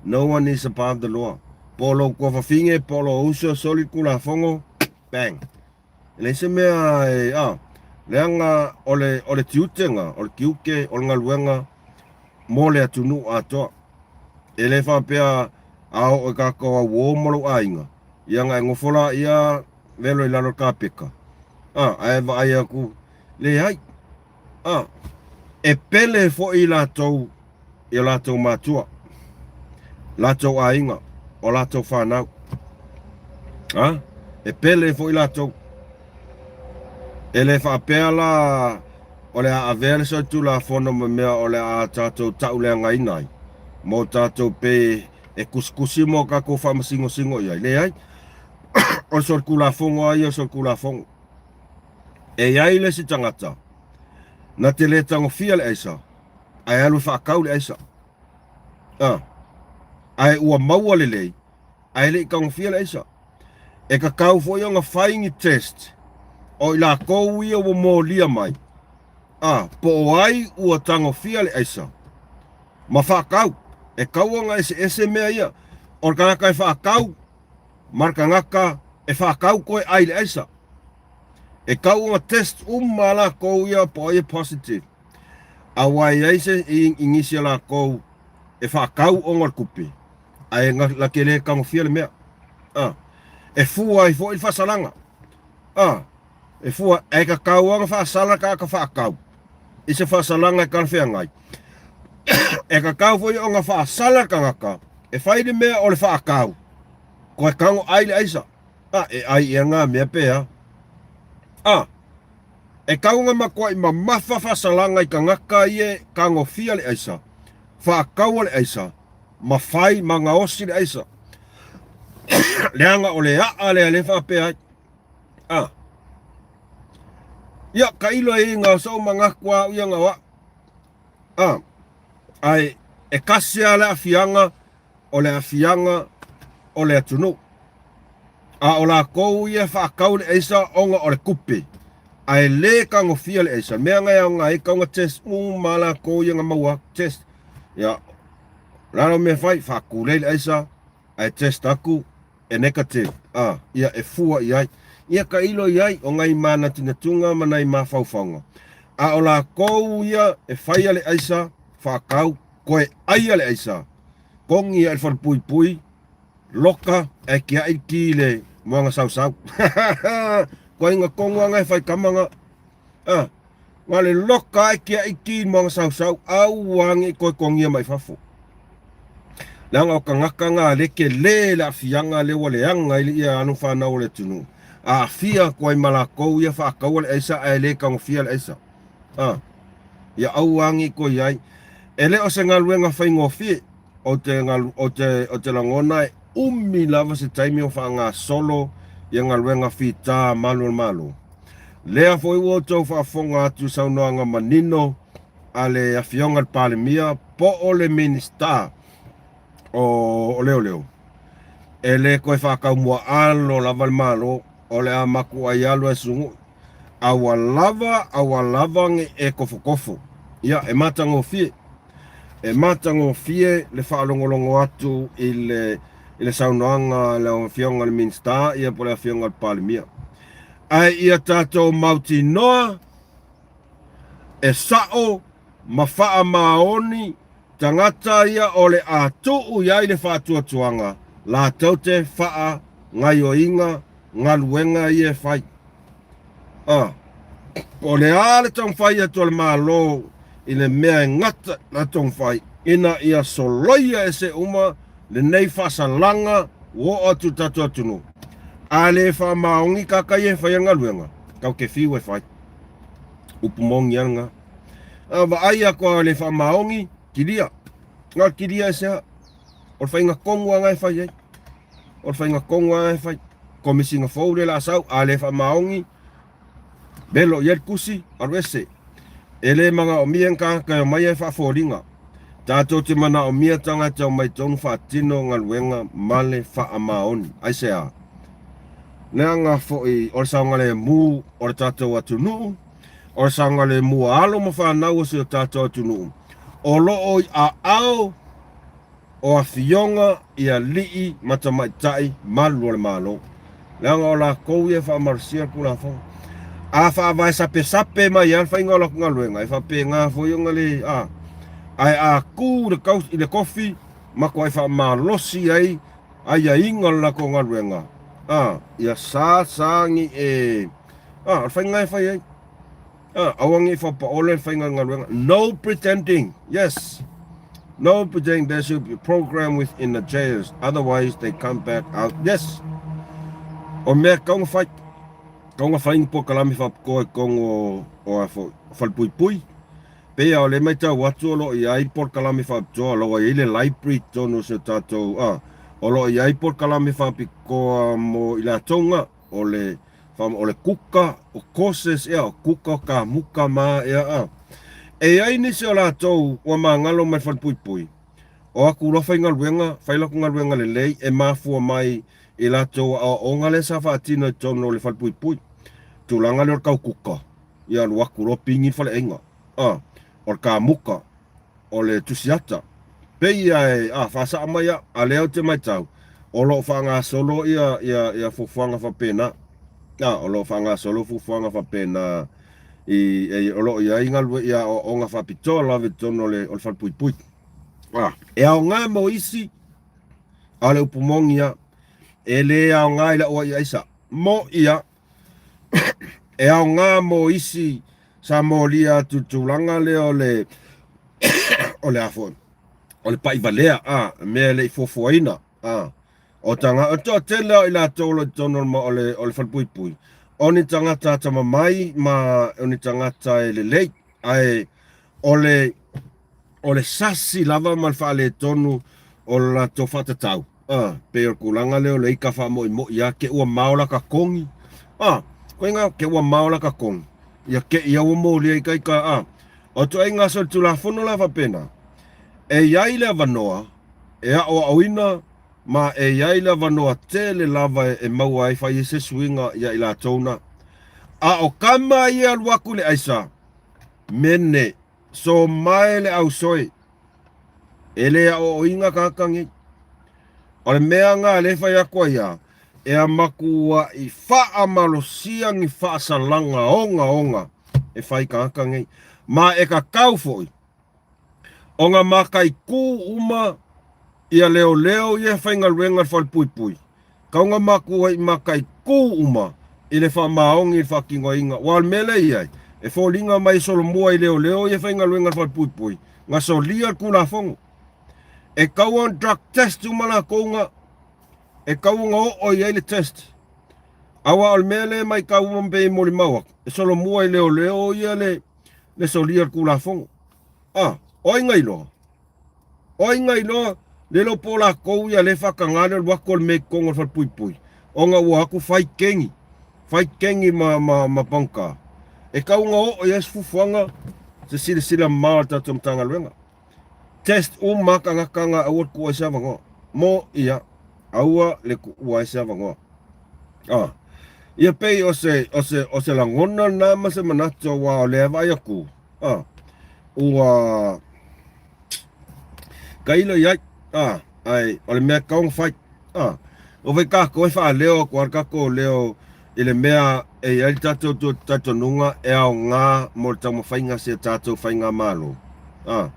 No one is above the law. Po o lou tuafafine, po o lou uso, soli le Tulafono, bang. E leai se mea e, a, leaga o le, o le tiutega, o le tiute, o le galuega mo le atunuu atoa. E le faapea a oo i tatou auō ma lou aiga, ia ona e nofo laia velo i lalo o le kapeka. A, ae vaai aku, leai. A, e pele foi latou i o latou matua, latou aiga, o latou fanau. A, e pele foi latou. E le faapea la o le a avea le solitulafono ma mea o le a tatou tauleagaina ai mo tatou pe e kusikusi mo tatou faamasingosingo i ai. Leai, o le solitulafono lava ia o le solitulafono. E i ai le isi tagata na te le tagofia le aisa ae alu e faatau le aisa. A, ae ua maua lelei ae le i tagofia le aisa. E tatau foi ona fai ni test o i latou ia ua molia mai, a, po o ai ua tagofia le aisa ma faatau. E tatau ona eseese mea ia. O le tagata e faatau ma le tagata e faatau toe ai le aisa. E tatau ona test uma latou ia po o ai e positive. Aua e i ai se i nisi o latou e faatau ona o le tupe, ae na te le tagofia le mea. A, e fua ai foi le faasalaga. A, e fua, ae tatau lava ona faasala tagata faatau i se faasalaga e talafeagai. E tatau foi ona faasala le tagata e fai le mea o le faatau, toe tago ai le aisa. A, e ai ea ngā mea pe a? A, e tau ona matuai mamafa faasalaga i tagata ia e tagofia le aisa, faataua le aisa, ma fai ma gaosi le aisa. Leaga o le aa lea lea e faapea ai. A, ia, tailo ai ngā sou manatu a au ia ngā oa. A, ae e tasi lava le aafiaga o le aafiaga o le atunuu. A o latou ia e faatau le aisa ona o le tupe, ae le tagofia le aisa. Mea na e aoga ai tau na test uma latou ia na maua atu test. Ia, o le a la mea e fai? Faatulei le aisa ae test atu e negative. A, ia e fua i ai. Ia tailo i ai o nai manatunatuga ma nai mafaufauga. A o latou ia e faia le aisa faatau, koe aia le aisa, kogi ai le falepuipui, loka ae tiai le ki i le moana sausau. Koe tonu lava na e fai tama na. Ah, na le loka ae tiai le ki i le moana sausau, aua ne i toe togia mai fafo. Leaga o tagata na le tele le aafiaga lea ua leaga ai le ia alo fanau o le atunuu. Aafia atu ai ma latou ia faataua le aisa ae le tagofia le aisa. Ah, ia aua ne i toe i ai. E le o se galuega faigofie. Ou te, ou te, ou te lagona e umi lava se taimi o faagasolo ia galuega fita malu o le Malo. Lea foi ua outou faafofoga atu i saunoaga manino a le Afioga i le Palemia po o le Minisita o Leoleo, e le toe faataumuaalo lava le Malo, o le a matuai alu e sunu'i. A ua lava, a ua lava ne i e tofotofo. Ia, e matagofie. E matagofie le faalogologo atu i le, i le saunoaga a le Afioga i le Minisita ia po o le Afioga i le Palemia. Ae ia tatou mautinoa e sa'o ma faamaoni tagata ia o le a tuu i ai le faatuatuaga latou te faagaioiga galuega ia e fai. A, po o le a le taumafai atu a le Malo i le mea e gata la taumafai ina ia soloia ese uma lenei faasalaga ua oo atu i le tatou atunuu. A le faamaoni tagata ia e faia le galuega, tatou te fiu e fai. Upu moni lava lena. A vaai atu a le faamaoni, kilia. Na o le kilia e se a? O le faiga tonu lava lena e fai ai. O le faiga tonu lava lena e fai. Komesina fou lea o le a sau, a le faamaoni, velo i ai le tusi, alu ese. E le manaomia ni tagata e omai e faafoliga. Tatou te manaomia tagata e omai tonu faatino galuega ma le faamaoni. Aisea? Leaga foi o le saogalemu o le tatou atunuu, o le saogalemu a alo ma fanau o si o tatou atunuu, o lo o i aao o afioga i alii ma tamaitai malu o le Malo, leaga o latou ia e faamalosia le Tulafono. A faavae sapesape mai lava le faiga o latou galuega, e faapena foi ona le a. Ae a tu i le kofi, matuai faamalosi ai aiaiga o le latou galuega, a, ia sa sa ni e Ah, o le faiga e fai ai. Ah, aua ne i faapaole le faiga o le galuega. No pretending. Yes. No pretending there should be a program within the jails. Otherwise they come back out. Yes. O mea kau na fai. Kau na fai ni polokalame faapitoa i totonu o, o a foi, o falepuipui. Pei o le matau atu o lo o i ai polokalame faapitoa, o lo o i ai le library i totonu o si o tatou, ah, o lo o i ai polokalame faapitoa mo i latou na. O le o le kuka, o courses ea, o kuka, o kamuka ma ea a. E i ai nisi o latou ua magalo mai le falepuipui, o aku loa faigaluega, fai latou galuega lelei e mafua mai i latou aoaoga lea sa faatino i totonu o le falepuipui. Tulaga lea o le kau kuka, ia alu atu loa pigi le faleaiga, a, o le kamuka, o le tusiata. Pei ia e, a, faasaa mai a, a lea ou te matau, o lo o faagasolo ia, ia, ia fuafuaga faapena. A, o lo o faagasolo fuafuaga faapena i, e, o lo o i ai galue, ia aoaoga faapitoa lava i totonu o le, o le falepuipui. A, e aoga mo isi, a o le upu moni a, e le aoga i lau ai aisa. Mo ia, e aoga mo isi sa molia atu i le tulaga lea o le o le a foi o le pai valea a mea e le i fuafuaina a o tanga o toatele o i latou o lo o i totonu o le o le falepuipui o ni tagata atamamai ma o ni tagata e lelei ae o le o le sasi lava ma le faaletonu o le latou faatatau. A, pei o le tulaga lea o le ika faamoimoi a ke ua mao la ka kogi. A, koe nga ke ua mao la ka kogi. Ia ke ia ua molia ika ika a. O ituaiga solitulafono la faapena, e i ai le avanoa e aʻoaʻoina ma e i ai le avanoa tele lava e maua ai fai ai se suiga ia i latou na. A o kama ia alu aku i le aisa, mene So mae le ausoe, e le aʻoaʻoina kānaka nei. O le mea na le fai atu ai a, e a matuaʻi faamalosia ni faasalaga ogaoga e fai kānaka nei. Ma e kakau foi, ona mataikū uma ia leoleo ia e faigaluega i le falepuipui, Kauga maku ai i mataikū uma i le faamaoni i le faatinoina. Aua o le mea lea e i ai, e foliga mai e solomua i leoleo ia faigaluega i le falepuipui, na solia le Tulafono. E tau ona drug test uma latou na, e tau ona oo i ai le test. Aua o le mea lea e matau uma pei e molimau atu, e solomua i leoleo ia le, le solia o le Tulafono. Ah, o ai na iloa? O ai na iloa le iloa po o lakou ia le faataga le alu atu o le mea i totonu o le falepuipui ona ua atu fai kegi, fai kegi ma, ma, ma pagota. E tau ona oo i ai se fuafuaga se silasila mamao a le tatou Matagaluega. Test uma tagata na aua le tuua ai se avanoa. Mo ia, aua le tuua ai se avanoa. Ah. Ia pei o se, o se, o se lagona lena ma se manatu aua o lea e vaai atu, ah, ua tailo i ai, ah, ae o le mea tatau ona fai. Ah, o fai tatou e faaleo atu lava le tatou leo i le mea e i ai le tatou talitonuga e aoga mo le taumafaiga o si a tatou faigamalo. Ah,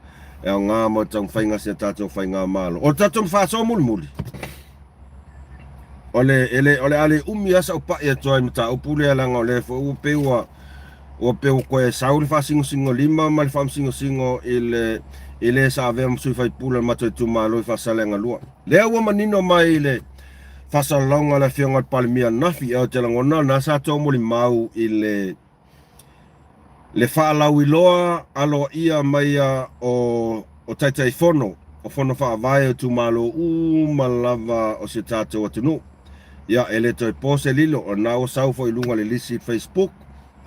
e aoga mo le taumafaiga o si a tatou faigamalo. O le tatou faasoa mulimuli, o le, e le, o le a le umi lava sau pai atu ai i le mataupu lea leaga o lea foi ua pei ua ua pei ua toe sau le faasinosinolima ma le faamasinosino i le i le sa avea ma sui faipule o le matou itumalo i Faasaleleaga 2. Lea ua manino mai i le faasalalauga a le Afioga i le Palemia ananafi, ou te lagona o lena sa taumolimau i le le faalauiloa aloaia mai o o Taitaifono o Fono Faavae o itumalo uma lava o si o tatou atunuu. Ia, e le toe po se lilo, o lena ua sau foi i luga o le lisi i Facebook,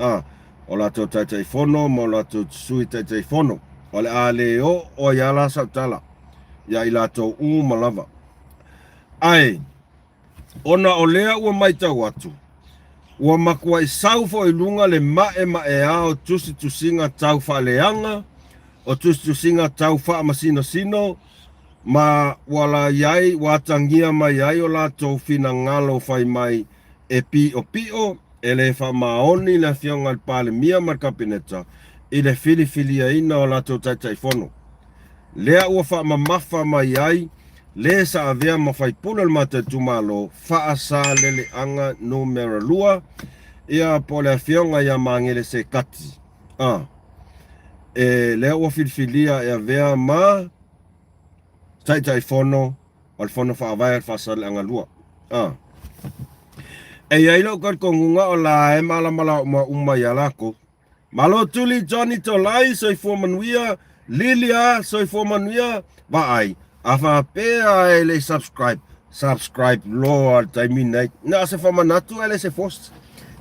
a, o latou Taitaifono ma o latou Sui Taitaifono. O le a le oo ai lava la sau tala ia i latou uma lava. Ae, ona o lea ua matau atu, ua matuai sau foi i luga le maemaea o tusitusiga tau faaleaga, o tusitusiga tau faamasinosino, ma ua la i ai, ua atagia mai ai o latou finagalo fai mai e piʻopiʻo, e le faamaoni le Afioga i le Palemia ma le Kapeneta i le filifiliaina o latou Taitaifono. Lea ua faamamafa mai ai le sa avea ma faipule o le matou itumalo, Faasaleleaga Numera 2, Ia po o le afioga ia Magele Sekati, a, e lea ua filifilia e avea ma Taitaifono o le Fono Faavae a le Faasaleleaga 2. A. E i ai lou talitonuga o la e malamalama uma ia latou. Malo Tuli Johnny Tolai soifua manuia Lilia soifua manuia Vaai a faapea e le subscribe subscribe loa le taimi nei na o se faamanatu e le se fosi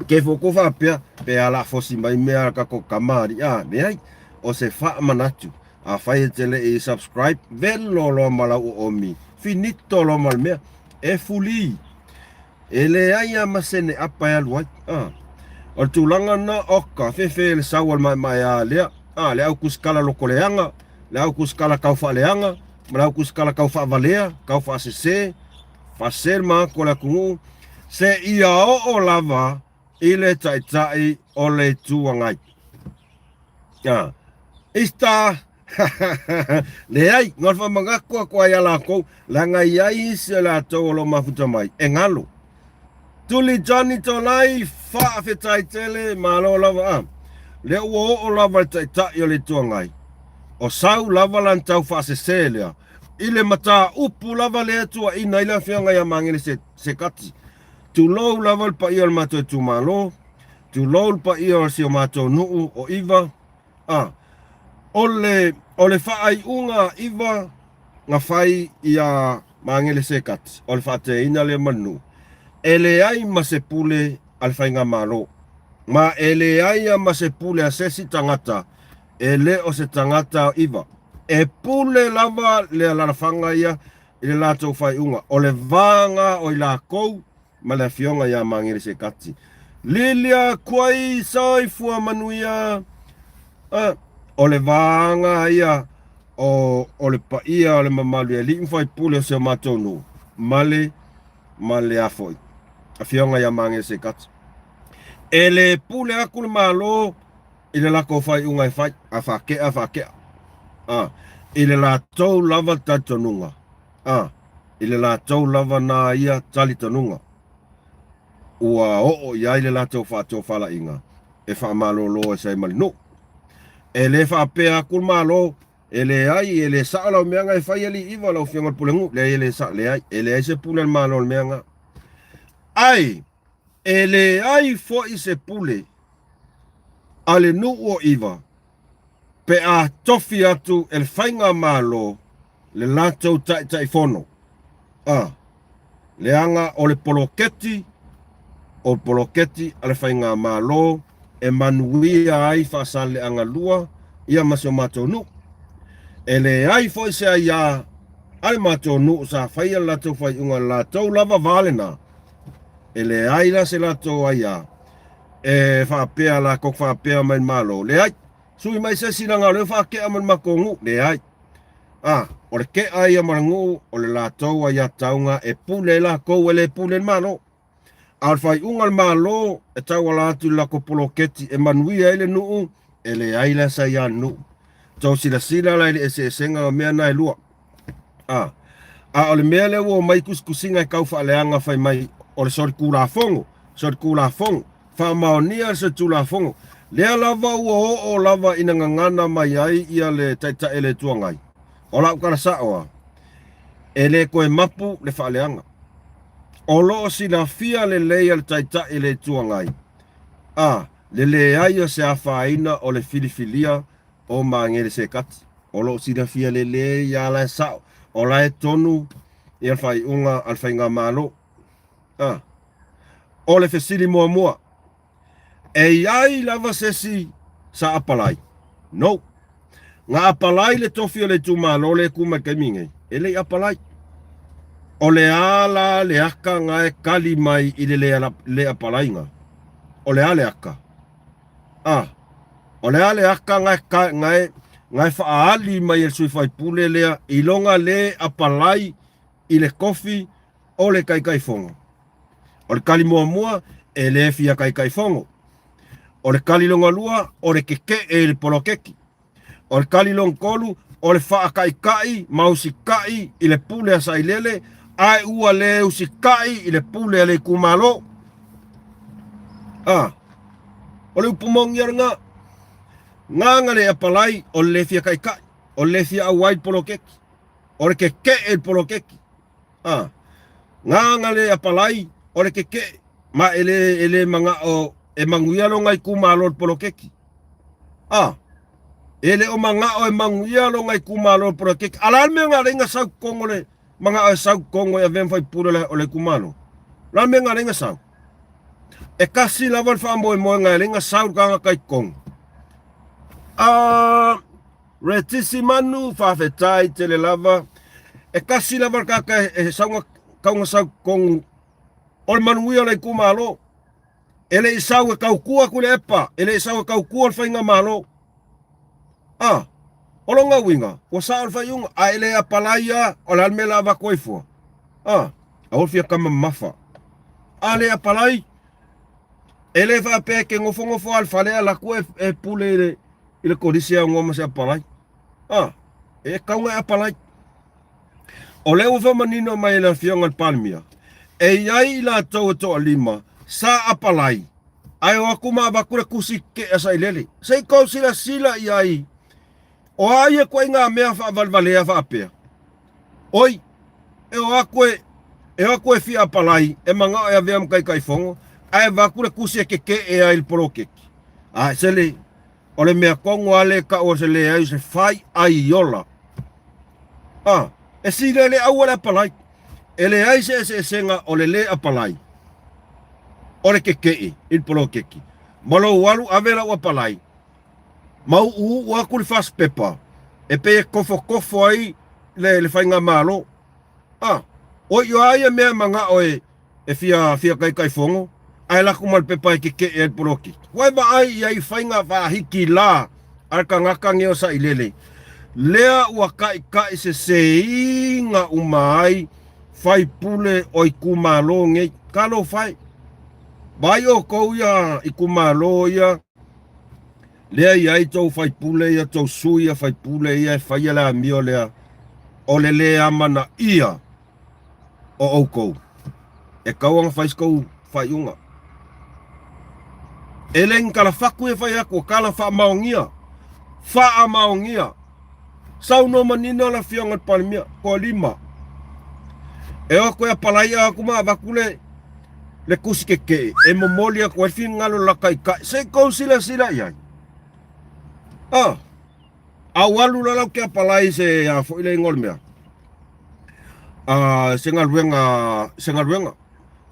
ke foko faapea pe a la fosi mai mea a tatou tama alii a leai o se faamanatu afai e te le i subscribe velo loa ma lau oomi finito loa ma le mea e fuli E leai lava ma se neapa e alu ai. A. O le tulaga lena, oka, fefe le sau a le maemaea lea. A, le au kusikala lokoleaga, le au kusikala tau faaleaga, ma le au kusikala tau faavalea, tau faasese, faasese le maatu o le atunuu, seia oo lava i le Taitai o le Itu Agai. A. Easter! Leai, na o le faamanatu atu lava ia latou, leaga e i ai isi o latou o lo o mafuta mai, e galo. Tuli Johnny Tolai, faafetai tele, malo lava. A, lea ua oo lava le Taitai o le Itu Agai, o sau lava lana tau faasese lea, i le mataupu lava lea e tuuaina ai le Afioga ia Magele Sekati. Tulou lava le paia o le matou itumalo, tulou le paia o si o matou nuu o Iva, A. O le, o le faaiuga a Iva na fai iā Magele Sekati, o le faateina lea ma le nuu, e leai ma se pule a le faigamalo, ma e leai a ma se pule a se isi tagata e le o se tagata o Iva. E pule lava le alalafaga ia i le latou faaiuga, o le vaga o i lakou ma le afioga ia Magele Sekati. Lilia Kuai Soifua Manuia a o le vaga ia o, o le paia o le mamalu i alii ma faipule o si o matou nuu ma le ma le a foi afioga ia Magele Sekati. E le pule atu le Malo i le latou faaiuga e fai, a faakea, faakea. A, i le latou lava talitonuga. A, i le latou lava nā ia talitonuga ua oo i ai le latou faatofalaiga e faamalolo ese ai ma le nuu. E le faapea atu le Malo, e leai, e le sao lau mea na e fai alii iva lau afioga i le Pulenuu, leai e le sao, leai, e leai se pule a le Malo i le mea na. Ai, e leai foi se pule a le nuu o Iva pe a tofi atu e le Faigamalo le latou Taitaifono, a, leaga o le poloketi o poloketi a le Faigamalo e manuia ai Faasaleleaga 2 ia ma si o matou nuu. E leai foi se aiā a le matou nuu sa faia le latou faaiuga i le latou lava va lena, e leai la se latou aiā e faapea latou faapea mai le Malo, leai, sui mai se isi leaga o lea ua faatea mai le matou nuu, leai. A, o le tea ia ma le nuu, o le latou aiatatauga e pule ai latou e le pule ai le Malo. A o le faaiuga a le Malo e tauala atu i le latou poloketi e manuia ai le nuu, e leai la se aia nuu. Tou silasila la i le eseesega o mea na e lua. A, a o le mea lea ua omai tusitusiga e tau faaleaga fai mai o le solitulafono, solitulafono, faamaonia le solitulafono. Lea lava ua oo lava ina gagana mai ai ia le Taitai o le Itu Agai. O lau tala sao lava, e le toe mapu le faaleaga. O lo o silafia lelei e le Taitai o le Itu Agai, a, le leai o se afaina o le filifilia o Magele Sekati. O lo o silafia lelei lava la e sao, o la e tonu ia le faaiuga a le Faigamalo. A, o le fesili muamua, e i ai lava se isi sa apalai? No. Na apalai le tofi o le itumalo lea e tu mai i le taimi nei? E le i apalai. O le a la le aka na e kali mai i le le apalaiga? O le a le aka? A, o le a le aka na e, na e, na e faaali mai e le sui faipule lea i lona le apalai i le tofi o le Taitaifono? O le kali muamua, e le fia Taitaifono. O le kali lona lua, o le tetee i le poloketi. O le kali lona tolu, o le faataitai ma usitai i le pule a Sailele, ae ua le usitai i le pule a le itumalo. A, o le upu moni a lena, gaga le apalai o le le fia kaikai, o le le fia auai i le poloketi, o le keke'e i le poloketi. A, gaga le apalai o le keke'e, ma e le, e le mana'o e manuia lona itumalo i le poloketi. A, e le o mana'o e manuia lona itumalo i le poloketi. A o le a le mea na alai na sau i totonu o le mana'o e sau i totonu e avea ma faipule o le itumalo? O le a le mea na alai na sau? E kasi lava le faamoemoega e alai na sau le tagata i totonu. A, Retisi Manu, faafetai tele lava. E kasi lava le tagata e sau na tau na sau i totonu o le manuia o le itumalo. E le i sau e tautua Tuilaepa, e le i sau e tautua le faigamalo. A, o lona uiga, ua sao le faaiuga, a e le apalai lava, o le a le mea o le a avatu ai fua? A, aua le fia tama mamafa. A le apalai, e le faapea e te nofonofo lava i le fale ae alu atu e pule i le, i le kolisi e aunoa ma se apalai. A, e tatau ona e apalai. O lea ua faamanino mai e le Afioga i le Palemia, e i ai i latou e toalima sa apalai ae o atu ma avatu le tusi tetee a Sailele. Se i tou silasila i ai, o a ia ituaiga mea faavalevalea faapea? Oi, e o atu e, e o atu e fia apalai, e manao e avea ma Taitaifono, ae avatu le tusi e tetee ai i le poloketi. A, sele, O le mea tonu lava lea e tau o se leai o se fai ai ola. A, e silele aua le apalai. E leai se eseesega o le lē apalai o le kekeʻi i le poloketi ma lou alu ave lau apalai ma uʻuʻu atu le fasipepa e pei e tofotofo ai le, le faigamalo. A, oi o a ia mea e manao e e fia fia taitaifono ae lako ma le pepa e kekeʻe ai le poloketi. Ua e vaai i ai faiga faahiki la a le tagata nei o Sailele, lea ua kaʻikaʻi seseiga uma ai faipule o itumalo nei. Talofa e! Vaai ʻoukou ia itumalo ia lea i ai tou faipule ia, tou sui ia faipule ia e faia le amio lea o le lē amanaia o ʻoukou, e tatau ona fai se tou faaiuga. E le ni tala fatu ia fai atu, o tala faamaonia, faamaonia. Saunoa manino le Afioga i le Palemia, toalima. E o atu e apalaia atu ma avatu le le tusi tetee e momoli atu ai le finagalo o la taitai. Se i tou silasila i ai. Ah, Au alu la lau ke apalai se a foi le ingoa o le mea. A se galuega, se galuega.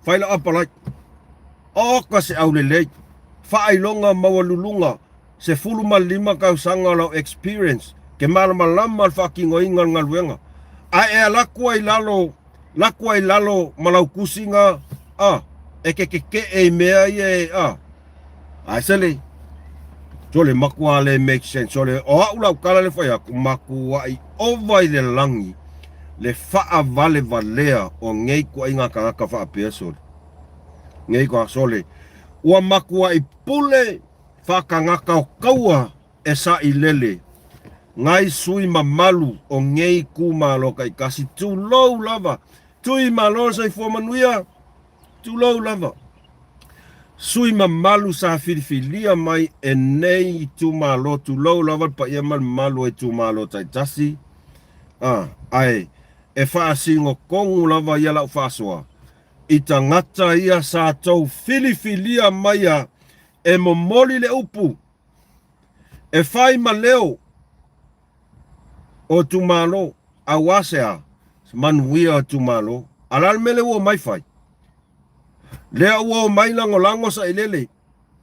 Fai lau apalai. Oka se aulelei. Faailoga maualuluga 15 tausaga o lau experience ke malamalama le faatinoina o le galuega. Ae e alu atu ai i lalo lako ai i lalo ma lau tusiga, a, e te kekeʻe i mea ia e, a, ae sele, sole matua le make sense, sole, o a'u lau tala le fai atu, matuaʻi ova i le lagi le faavalevalea o nei ituaiga tagata faapea, sole, nei ituaiga, sole, ua matuaʻi pule faatagata o kaua e sailele ngai sui mamalu o nei itumalo taitasi, tulou lava, tui malo le soifua manuia, tulou lava. Sui mamalu sa filifilia mai e nei itumalo, tulou lava le paia ma le mamalu o itumalo taitasi, a, ae e faasinotonu lava ia lau faasoa i tagata ia sa tou filifilia maia e momoli le upu E fai ma leo o itumalo aua se a? Se manuia o itumalo. A le a le mea lea ua omai fai? Lea ua omai lagolago Sailele,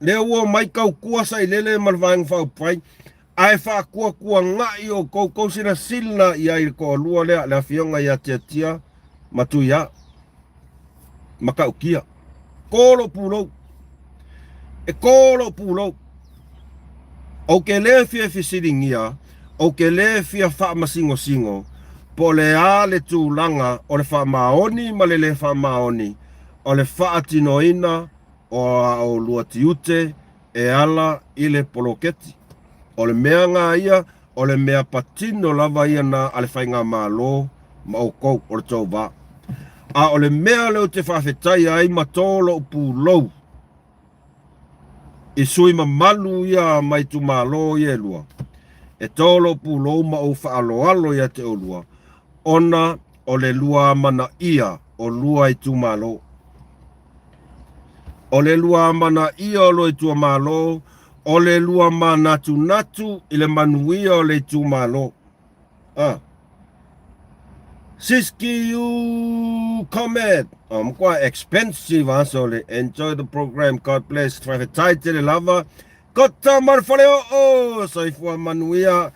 lea ua omai tautua Sailele ma le Vaega Faaupufai, ae faatuatuanai outou, tou silasila i ai i le toalua lea, le afioga ia Tiatia ma Tuia. Matautia. Ko lou pulou. E ko lou pulou. Ou te lē fia fesiligia, ou te lē fia faamasingosingo, po o le a le tulaga o le faamaoni ma le lē faamaoni o le faatinoina o a oulua tiute e ala i le poloketi. O le mea nga ia, o le mea patino lava ia na a le Faigamalo ma outou, o le tou va. A o le mea lea ou te faafetaia ai ma to lou pulou, I sui mamalu ia mai itumalo ia e lua, e to lou pulou ma ou faaaloalo ia te oulua, ona o le lua amanaia o lua itumalo. O le lua amanaia o lua itumalo, o le lua manatunatu i le manuia o le itumalo. Ah. Siski you comment. Oh, matua expensive ah, sorry. Enjoy the program. God bless. Faafetai tele lava. Kota ma le fale oo. Soifua manuia.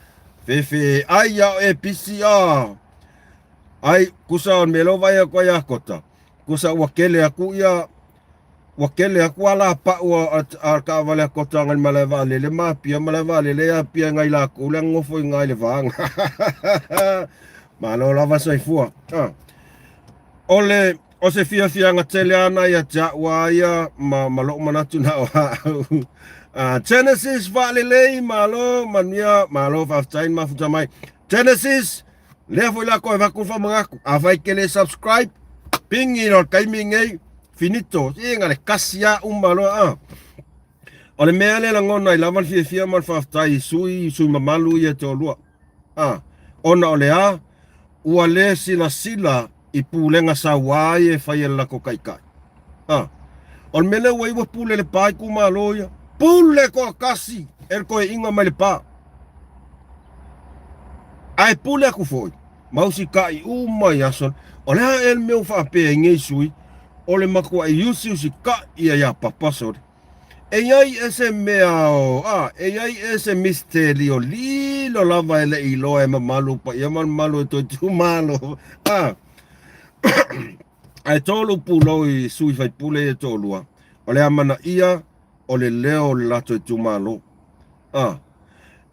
Fefe ai ia o e pisi ah. Ai kusa o melo vai aku ai a kota. Kusa ua kele aku ia Ua kele aku a lapaʻu a kaʻawale a kota ngai malae vaalele ma Apia malae vaalele ia Apia ngai lakou le gofo i ngai le vaga. Malo lava soifua. Ah. O le o se fiafiaga tele ana ia te a'u a ia ma, ma lo'u manatu na o a'u. Genesis vaalelei malo manuia malo faafetai mafuta mai. Genesis lea foi la koe vaku whamangako. A whai ke le subscribe, pingi no taimi ngei, finito. I nga le kasi a uma loa a. O le mea le langona i lava le fiafia ma le faafetai i sui, sui mamalu ia te olua. A, ona o le a, ua le silasila i pulega sauā ia e fai e le latou taitai. A, o le mea lea ua i ua pule le pa i itumalo ia. Pule toatasi e le toeaina mai le pa. Ae pule atu foi ma usitai uma i aso. O le a ea le mea ua faapea ai nei sui, o le matuai usiusitai ia ia Papa sole. E i ai e se mea o, a, e i ai e se misteli o lilo lava e le i iloa e mamalu paia ma mamalu e toe itumalo. A, ae tolu pulou i sui faipule ia e toalua, o le amanaia o le leo o le latou itumalo. A,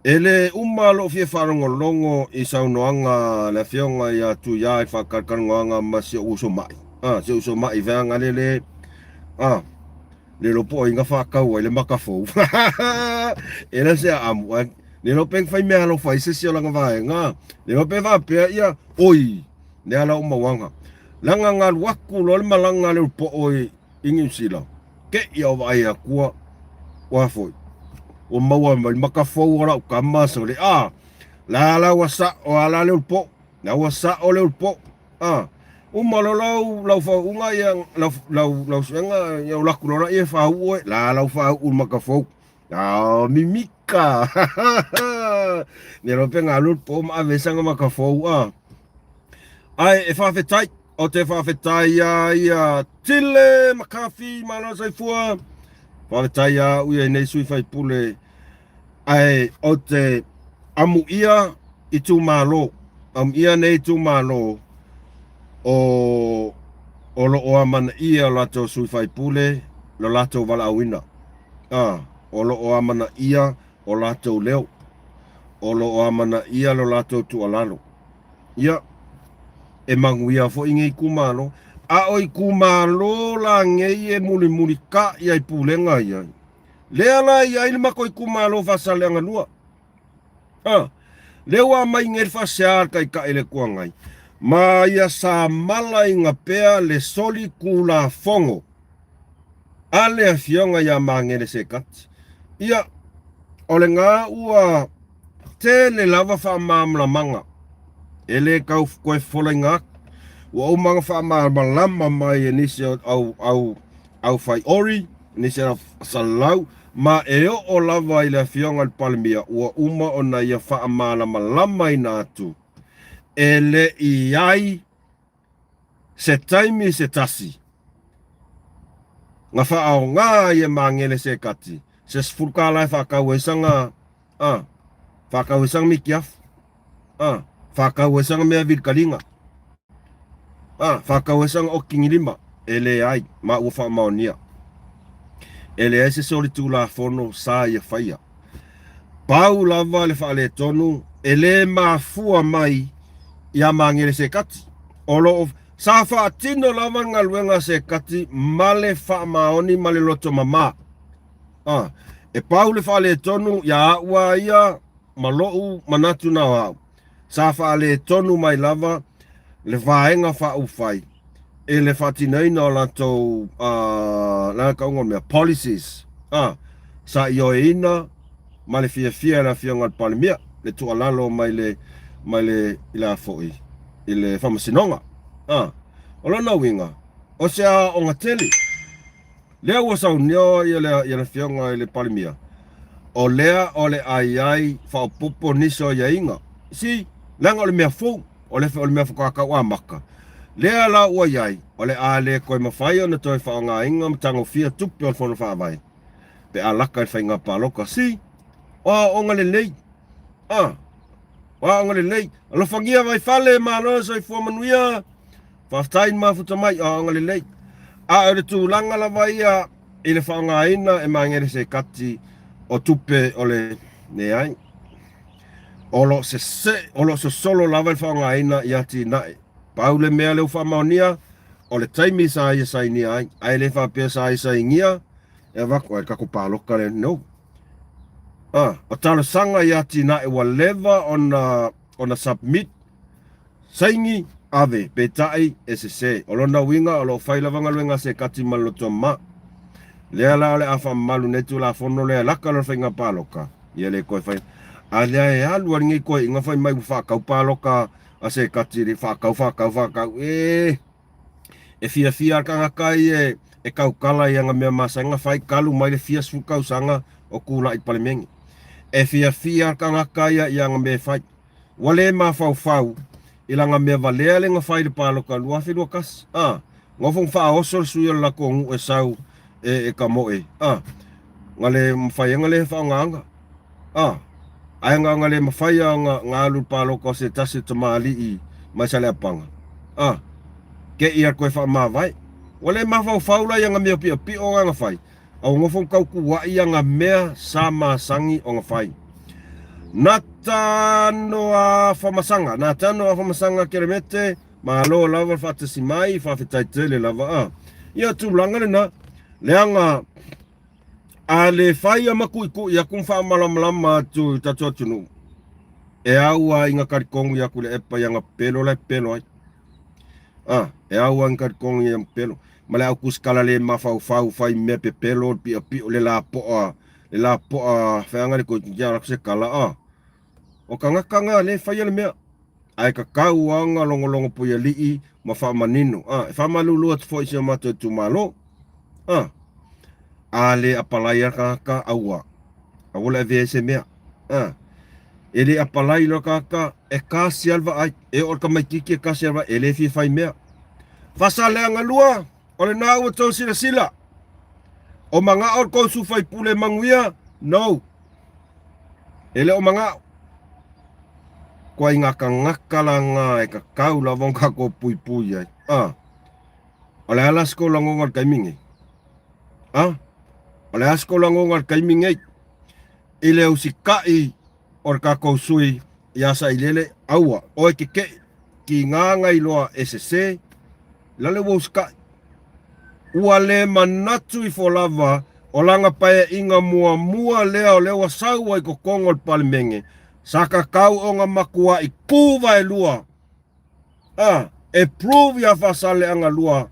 e le uma lou fia faalogologo i saunoaga a le Afioga ia Tuia i faatalatalanoaga ma si ou uso ma'i. A, si ou uso ma'i veaga le le, a, le iloa po o ai na faatau ai le maka fou. E le se aamu, ae le iloa pe na fai meaalofa ai se isi o lana vaega. Le iloa pe faapea ia, oi, lea la ou mauaga. Leaga na alu atu loa le malaga a le Ulupo'o i i Niu Sila, te i a o vaai atua, ua foi, ua maua mai maka fou o lau tama sole, a, la la ua sa'o a la le ulupo'o, la ua sa'o le ulupo'o, a, uma loa lau, lau faauuga ia, lau, lau, lau suega, ia ulu atu loa laia e faauu oe, la lau faauu i le maka fou, a, mimika, ne iloa pe na alu le po ma ave saga maka fou, a, ae e faafetai, Ou te faafetai iā ia Tile McCarthy, malo soifua. Faafetai iā au ia i nei sui faipule. Ae ou te amuia itumalo, amuia nei itumalo o o lo o amanaia o latou sui faipule lo latou valaauina. A, o lo o amanaia o latou leo. O lo o amanaia lo latou tuualalo. Ia, e manuia foi nei itumalo. A o itumalo la nei e mulimulita'i ai pulega ia. Lea la i ai le matou itumalo Faasaleleaga 2. A, lea ua aumai nei le faasea a le Taitai o le Itu Agai, ma ia samalaina pea le soli Tulafono a le Afioga ia Magele Sekati. Ia, o lena ua Tele lava faamalamalamaga e le tau toe folaina atu. Ua uma ona faamalamalama mai e nisi o au, au, au fai ori, nisi o salalau, ma e oo lava i le afioga i le Palemia, ua uma ona ia faamalamalamaina atu e le i ai se taimi se tasi na faaaoga ai e Magele Sekati se $10 e faatau ai sana a, faatau ai sana mitiafu, a, faatau ai sana mea vilikaliga, a, faatau ai sana okiginilima. E leai, ma ua faamaonia. E leai se solitulafono sa ia faia. Pau lava le faaletonu e le mafua mai iā Magele Sekati. O lo o sa faatino lava le galuega a Sekati ma le faamaoni ma le loto mamā. A, e pau le faaletonu iā a'u a ia ma lo'u manatu na o a'u. Sa faaletonu mai lava le Vaega Faaupufai i le faatinoina o latou, uh, le a tauga o le mea, policies. Ah, Sa ioeina ma le fiafia e le Afioga i le Palemia le tuualalo mai le mai le i le a foi i le Faamasinoga. A, o lona uiga, o se aoaoga tele lea ua saunoa ia le ia le Afioga i le Palemia, o lea o le a i ai faaopoopo nisi o aiaiga. See, leaga o le mea fou, o le o le mea faatoa tau amata. Lea la ua i ai, o le a le toe mafai ona toe faaaogaina ma tagofia tupe o le Fono Faavae. pe a laka i le faiga palota. See? O aoaoga lelei. Ah, o aoaoga lelei. Alofagia Vaifale, malo le soifua manuia. Faafetai le mafuta mai, o aoaoga lelei. A o le tulaga lava ia i le faaaogaina e Magele Sekati o tupe o le leai. O lo o sese, o lo o sosolo lava le faaaogaina i atinae. Pau le mea lea ua faamaonia, o le taimi sa ia sainia ai, ae le faapea sa ia sainia e avatu ai le tatou paloka lea. No. Ah, o talosaga i atinae ua leva ona ona submit, saini, ave, peitai e sese. O lona uiga o lo o fai lava galuega a Sekati ma le loto mama. Lea la o le a faamamalu nei Tulafono lea e laka loa le faiga paloka, ia le toe fai. A lea e alu a lenei toeaiga fai mai ua faatau paloka a Sekati le faatau faatau faatau e e fiafia le tagata ia e tautala i ana mea masani ona fai talu mai le fia sefulu tausaga o tulai i le Palemene. E fiafia le tagata ia i ana mea e fai. Ua le mafaufau i lana mea valea lea na fai i le palota 2021. A, nofo ma faaoso le sui o le latou nuu e sau e tamoe. A, na le mafai ai ona le faaaogaina. A, ae na ona le mafai lava ona na alu i le palota o se tasi o tamalii mai Saleapaga. A, te i a toe faamavae. Ua le mafaufau la i ana mea piopio na na fai, a ua nofo ma tautua'i ana mea sa masani ona fai. Natano Afamasaga, Natano Afamasaga Kelemete, malo lava le faatasi mai, faafetai tele lava. A, ia tulaga lena, leaga A le fai a ma kuʻikuʻi aku ma faamalamalama atu i tatou atunuu, e au a inga talitonu ia Tuilaepa i ana pepelo la e pepelo ai. A, e au a inga talitonu i ana pepelo. Ma le au tusikala le mafaufau fai mea pepelo le piʻopiʻo le lapoa, le lapoa feaga le toeitiiti ala atu se tala a. O tagata na le faia le mea. Ae tatau lava ona logologo puialii ma faamanino. A, e faamalulu atu foi i si o matou itumalo. A, a le apalai lava le tagata, aua. Aua le avea ai se mea. A, e le apalai loa le tagata, e kasi lava le vaai. E oo i le tamaitiiti e kasi lava le vaai, e le fia fai mea. Faasaaleagalua, o lena ua outou silasila. O manao le tou sui usufono e manuia? No. E le o manao. Koa i ngā tagata la ngā e kakau lava ona tatou puipui ai. A, o le a la se kou lagona i le taimi nei? A, o le a se kou lagona i le taimi nei? I le usitaʻi o le tatou sui iā Sailele, aua, oe kekeʻi, kīnā na iloa e sesē, lale ua usitaʻi. Ua le manatu ifo lava o lana paeaiga muamua lea o lea ua sau ai i totonu o le Palemene, sa tatau ona matuai tu vaelua a e prove iā Faasaleleaga 2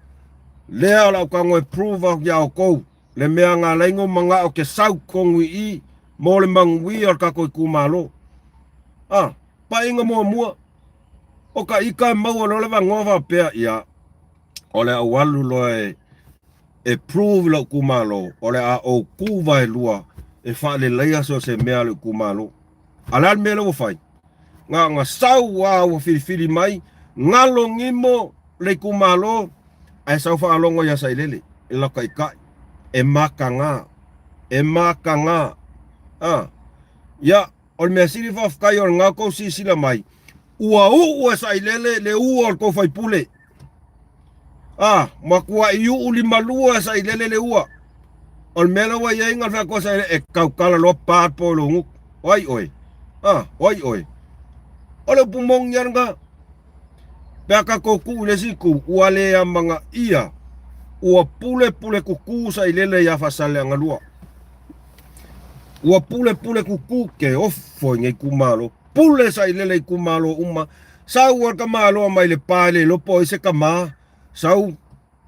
lea o le a ou tago e prove atu iā outou le mea na ala ai ona ou manao ke sau totonu i i mo le manuia o le tatou itumalo. A, paeaiga muamua, o ka ika e maua loa le avanoa faapea, ia, o le a ou alu loa e e prove i lou itumalo o le a ou tu vaelua e faaleleia so o se mea a le itumalo. A o le a le mea lea ua fai? Na ona sau lava ua filifili mai, galo nimo le itumalo ae sau faalogo ia Sailele i lau taitai. E mataga, e mataga. A, ia, O le mea sili faafetai o lena tou silasila mai, ua uu e Sailele le ua o le tou faipule. A, matuai uu limalua e Sailele le ua. O le mea la ua i ai na fai atu a Sailele, e tautala loa pa le po i lou gutu. O ai oe? A, o ai oe? O le upu moni lava lena. Pe a tatou tuu i le isi itu, ua le amanaia, ua pulepule tutu Sailele ia Faasaleleaga 2. Ua pulepule kuku ke ofo i nei itumalo. Pule sailele itumalo uma. Sau a le tamaloa mai Lepa e le iloa po o ai se tama. Sau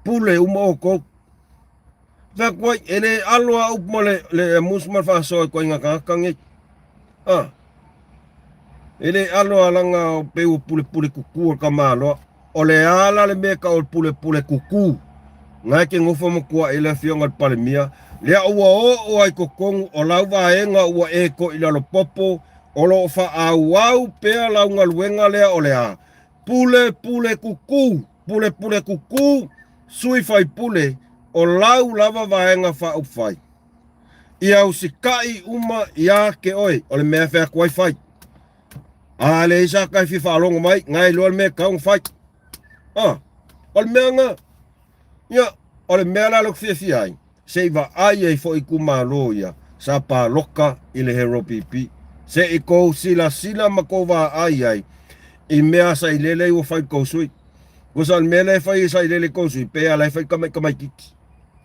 pule uma outou. Fai atu ai, e le alo a upu ma le, le amusu ma le faasoa i koaiga tagata nei. Ah. E le alo a langa o pe ua pulepule kuku o le tamaloa. O le a la le mea e tau o le pulepule kuku? Na e te nofo ma tua'i i le afioga i le Palemia, lea ua oo ai totonu o lau vaega ua e to'i lalo popo, o lo o faaauau pea lau galuega lea o le a? Pulepule kuku! Pulepule kuku, sui faipule o lau lava vaega faaupufai. Ia usita'i uma ia te oe, o le mea e fai atu ai fai. A leai sa ta e fia faalogo mai, na e iloa le mea e tatau ona fai. A, o le mea na, ia, o le mea la lea ou te fiafia ai, se i vaai ai foi itumalo ia sa paloka i le Hero PP. Se i kou silasila ma kou vaai ai i mea sa i lele ua fai kou sui. Kusa o le mea lea e fai sa i lele kou sui, pe ala e fai kama i kamaititi.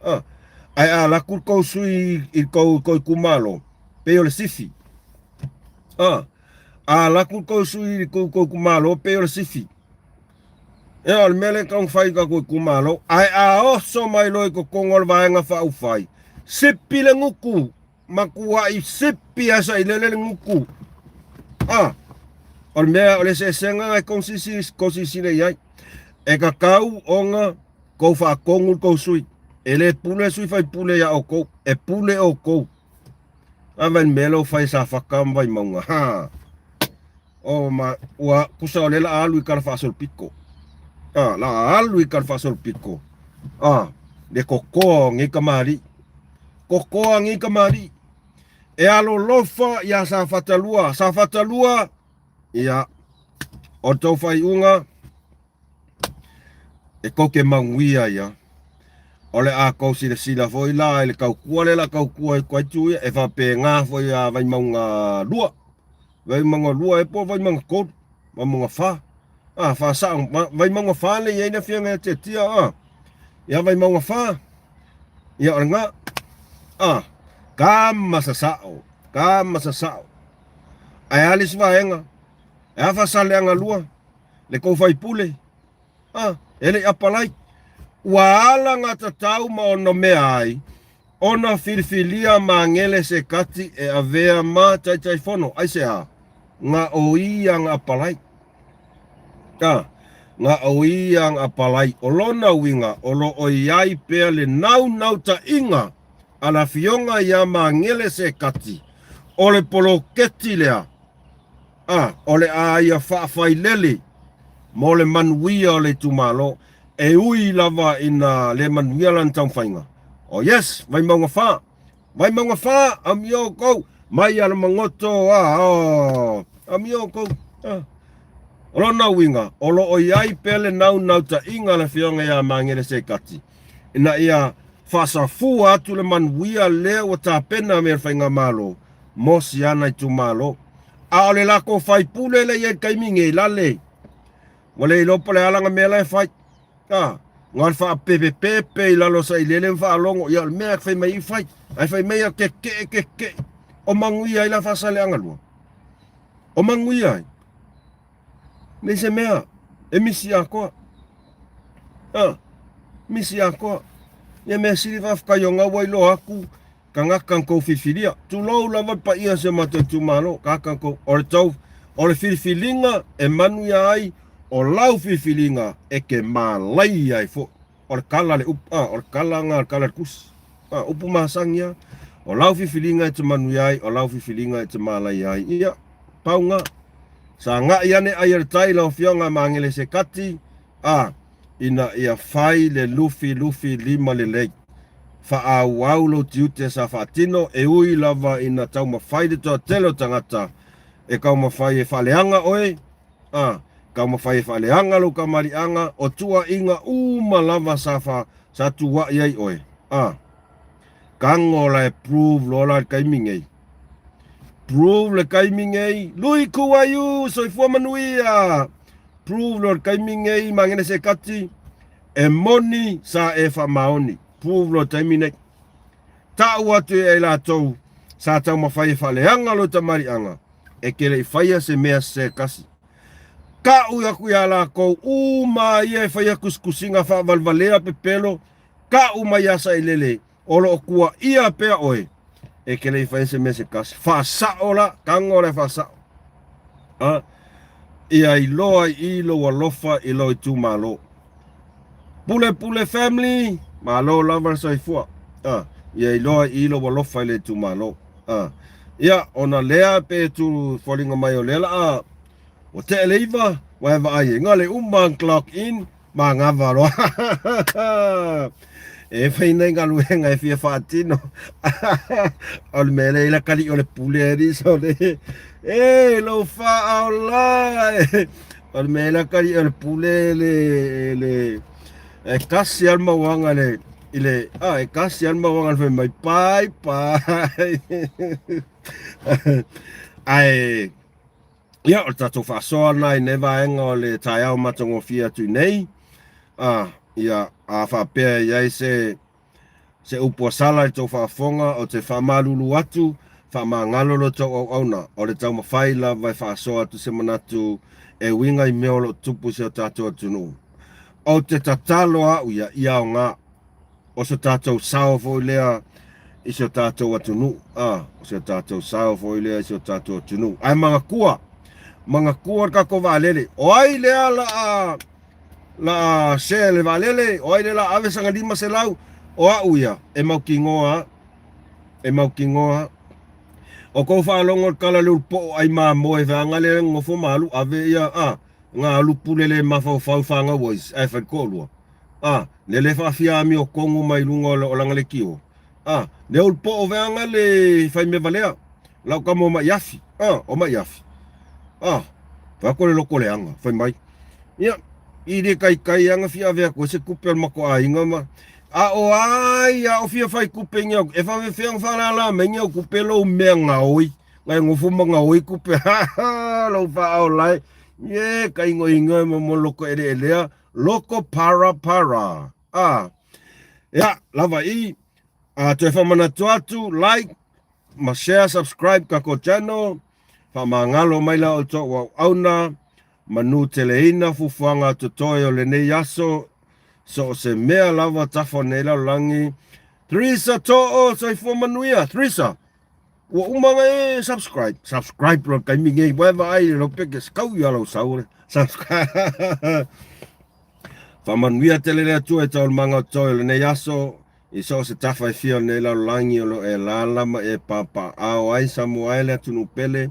Ah, ae a laku kou sui i kou kou itumalo, pei o le sifi. Ah, a laku kou sui i kou kou itumalo, pei o le sifi. Ia, o le mea lea e tatau ona fai i tatou itumalo, ae a oso mai loa i totonu o le Vaega Faaupufai, sipi le gutu, matuai sipi lava sailele le gutu. A, o le mea, o le eseesega lena e tou silasila i ai. E tatau ona tou faatonu le tou sui. E le pule le sui faipule ia outou, e pule outou. A vaai i le mea lea ua fai e Safata ma Vaimauga, ha! Oh ma ua tusa o lea la alu i talafaasolopito. Ah, la alu i talafaasolopito. Ah, le kokoa o nei kamali'i. Kokoa nei kamali'i. E alolofa iā Safata 2. Safata 2, ia, o le tou faaiuga, e tou te manuia ia. O le a tou silasila foi la i le tautua lea la tautua i tu ia, e faapena foi ia Vaimauga 2. Vaimauga 2 e po o Vaimauga 3, Vaimauga 4. Ah, faasao, Vaimauga 4 le i ai le afioga ia Tiatia, ah. Ia Vaimauga 4, ia o lena. Ah, kama sasao, kama sasao. Ae a le isi vaega, e a Faasaleaga 2, le tou faipule, ah, e le i apalai. Ua alagatatau ma ono mea ai, ona filifilia Magele Sekati e avea ma Taitaifono, aisea? Nga o ia nga apalai. A, nga o ia nga apalai. O lona uiga, o lo o i ai pea le naunautaiga a le Afioga ia Magele Sekati, o le poloketi lea, a, o le a ia faafailele mo le manuia o le itumalo, e ui lava ina le manuia lana taumafaiga. Oh yes, Vaimauga 4. Vaimauga 4, amio outou, mai Alamagoto, a, oh, amio outou. Ah. O lona uiga, o lo o i ai pea le naunautaiga a le Afioga ia Magele Sekati, ina ia faasafua atu le manuia lea ua tapena me le Faigamalo mo si ana itumalo. A o le latou faipule lea i ai i le taimi nei, lale, Ua le iloa po o le a lana mea la e fai. A, na o le faapepepepe i lalo o sailele ma faalogo, ia o le mea e fai mai i fai. Ae fai mai ia keke'e keke'e. O manuia ai la Faasaleleaga 2. O manuia ai. Nei se mea e misi atoa. A, misi atoa. Ia mea sili faafetai ona ua iloa atu tagata na tou filifilia. Tulou lava le paia o si o matou itumalo, tagata na tou, o le tou, o le filifiliga e manuia ai, o lau filifiliga e te malaia ai foi. O le tala a le upu, a, o le tala lena o le tala a le tusi. A, upu masani lava. O lau filifiliga e te manuia ai, o lau filifiliga e te malaia ai. Ia, pau lena. Sagai ane ai a le tai lau Afioga Magele Sekati, a, ina ia fai le lufilufi lima lelei. Faaauau lou tiute sa faatino, e ui lava ina taumafai le toatele o tagata e taumafai e faaleaga oe, a, taumafai e faaleaga lou kamaliʻaga, o tuuaiga uma lava sa fa, sa tuuaʻi ai oe, a. Tago la e prove loa la le taimi nei. Prove le taimi nei, Lui Kuaiu, soifua manuia! Prove loa le taimi nei, Magele Sekati, e moni sa e faamaoni. Prove loa le taimi nei. Ta'u atu i ai latou sa taumafai e faaleaga lou tamaliʻaga, e te le i faia se mea se tasi. Ta'u atu iā latou uma ia e faia tusitusiga faavalevalea pepelo, ta'u mai iā Sailele. O lo o kuaia pea oe, e ke le i fai se mea se tasi. Faasao la, tago la e faasao. A, ia iloa i i lou alofa i lou itumalo. Pule Pule family, malo lava le soifua. A, ia iloa i i lou alofa i le itumalo. A, ia, ona lea pe tu foliga mai o lea la a, ua tea le iva, ua e vaai e gale uma ang clock in, Manava loa. E fai nei galuega e fia faatino. O le mea lea i la kali o le pule e riso le. E lou faaola. O le mea i la kali o le pule le le e kasi al mauanga le i le ah e kasi al mauanga le fai mai pai pai. Ae Ia, o le tatou faasoa lena i nei vaega o le taeao matagofie atu i nei. A, ia, a faapea e i ai se, se upu a sala i tou faafofoga, ou te faamalulu atu, faamagalo lo tou auauna. O le taumafai lava e faasoa atu se manatu e uiga i mea o lo o tupu i si o tatou atunuu. Ou te tatalo au ia, ia aoga. O so tatou sao foi lea i si o tatou atunuu, a, o si o tatou sao foi lea i si o tatou atunuu. Ae manatua, manatua le tatou vaalele. O ai lea la a, la a share le vaalele, o ai lea la a ave sana 500, o au ia, e mautinoa a, e mautinoa a. O kou faalogo le tala le ulu ai mamoe feaga lea nofo ma alu ave ia, a, nga alu pule le mafaufau fanau ai, ae fai toalua. A, le le faafia amiotonu mai luga o, o lana leitio. A, le ulu poo veaga le fai mea valea. Lau tama o mai afi. A, o mai afi. A, fai atu le loto leaga, fai mai. Ia, i le taitai aga fia ave atu ai se tupe a le matou aiga ma a o ai a o fia fai tupe i au, e faafefea ona faalala mai ni au tupe lou mea gaoi, na e nofo ma gaoi tupe, lou faaola e, ye, ka igoigo e mo loko eleelea, Loko para para. A. Ia, lava i. A toe faamanatu atu, like ma share, subscribe kako channel. Faamagalo mai la outou auauna, manu teleina fuafuaga totoe o lenei aso, so o se mea lava tafa o nei lalolagi. Theresa Too, soifua manuia. Theresa, ua uma ona e subscribe. Subscribe loa le taimi nei, ua e vaai i le lopeke, kau ia lau sau le subscribe. Faamanuia tele le Atua i taualumaga o totoe o lenei aso, i so o se tafa e fia o lenei lalolagi o lo o e alaala ma e papaaao ai Samoa e le atunuu pele,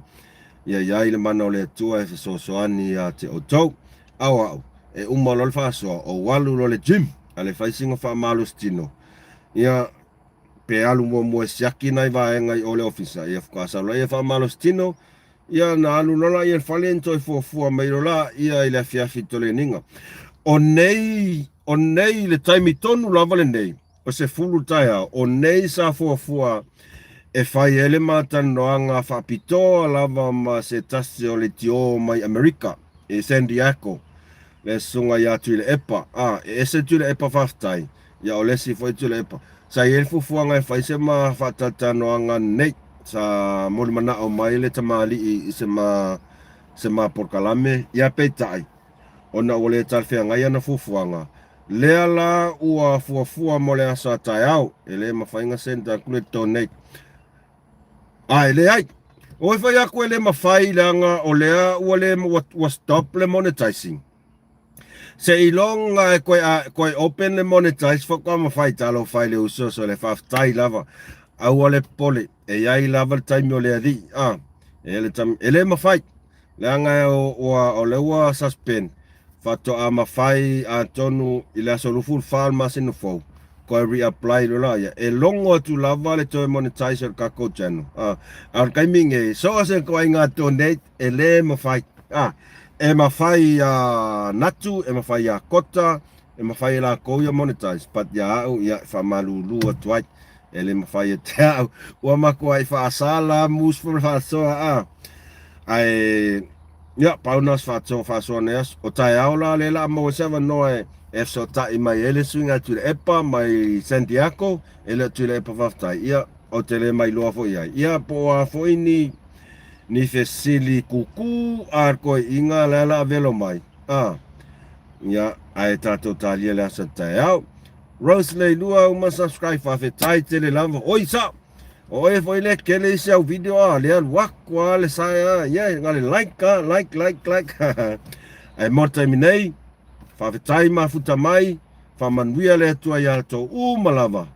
ia i ai le mana o le Atua e fesoasoani ia te outou. A o au, e uma loa le faasoa, ou alu loa le gym, a le fai sina faamalosi tino. Ia, pe alu muamua e siaki nai vaega i o le ofisa, ia faatoa sau laia faamalosi tino, ia na alu loa laia i le fale na toe fuafua mai loa laia i le afiafi i toleniga. O nei, o nei le taimi tonu lava lenei, o 10 le taeao, o nei sa fuafua e fai ai le matalanoaga faapitoa lava ma se tasi o leitio mai Amerika i San Diego, le susuga ia Tuilaepa. A, e ese Tuilaepa faafetai, Ia o le isi foi Tuilaepa. Sa i ai le fuafuaga e fai se ma faatalatalanoaga nei. Sa molimanao mai le tamalii i se ma se ma polokalame, ia peitai, ona ua le talafeagai ana fuafuaga, lea la ua fuafua mo le aso a taeao, e le mafai ona send atu le donate. A e leai. Oi fai atu e le mafai leaga o lea ua le ua, ua stop le monetizing. Seiloga e koe, a, koe open le monetize faatoa mafai talofa i le uso so le faafetai lava. Aua le popole, e i ai lava le taimi o le alii. A, e le, taimi, e le mafai. Leaga o, ua, o le ua suspend. Faatoa mafai atonu i le aso 24 o le masina fou. Koe reapply loa laia. E logo atu lava le toe monetize o le tatou channel. A, a o le taimi nei, so o se ituaiga donate E le mafai. A, e mafai iā Natu, e mafai iā Kota, e mafai e lakou ia monetize, but iā au, ia, e faamalulu atu ai. E le mafai e te au. Ua matuai faasa la mus ma le faasoa, a. Ae, ia, pau na o se faasoa, faasoa nei aso. O taeao la lea la a maua se avanoa e, e fesootai mai ai le suiga e Tuilaepa mai San Diego, e le o Tuilaepa faafetai, ia, ou te le mailoa foi i ai. Ia, po o a foi ni, Ni fesili kukū a koiʻiga le ala a velo mai, a, ia, ae tatou talia le aso taeao. Rose Leilua uma subscribe faafetai tele lava. Oi sa. O oe foi le kele isi au video a le alu aku a le sae a ia nga le like a like like like. Ae mo le taimi nei, faafetai mafuta mai, faamanuia le Atua ia tou uma lava.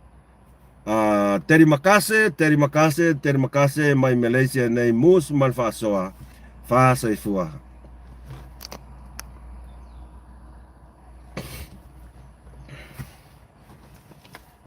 Uh, terima kasih, terima kasih, terima kasih mai Malaysia nei mus ma le faasoa. Faasoifua.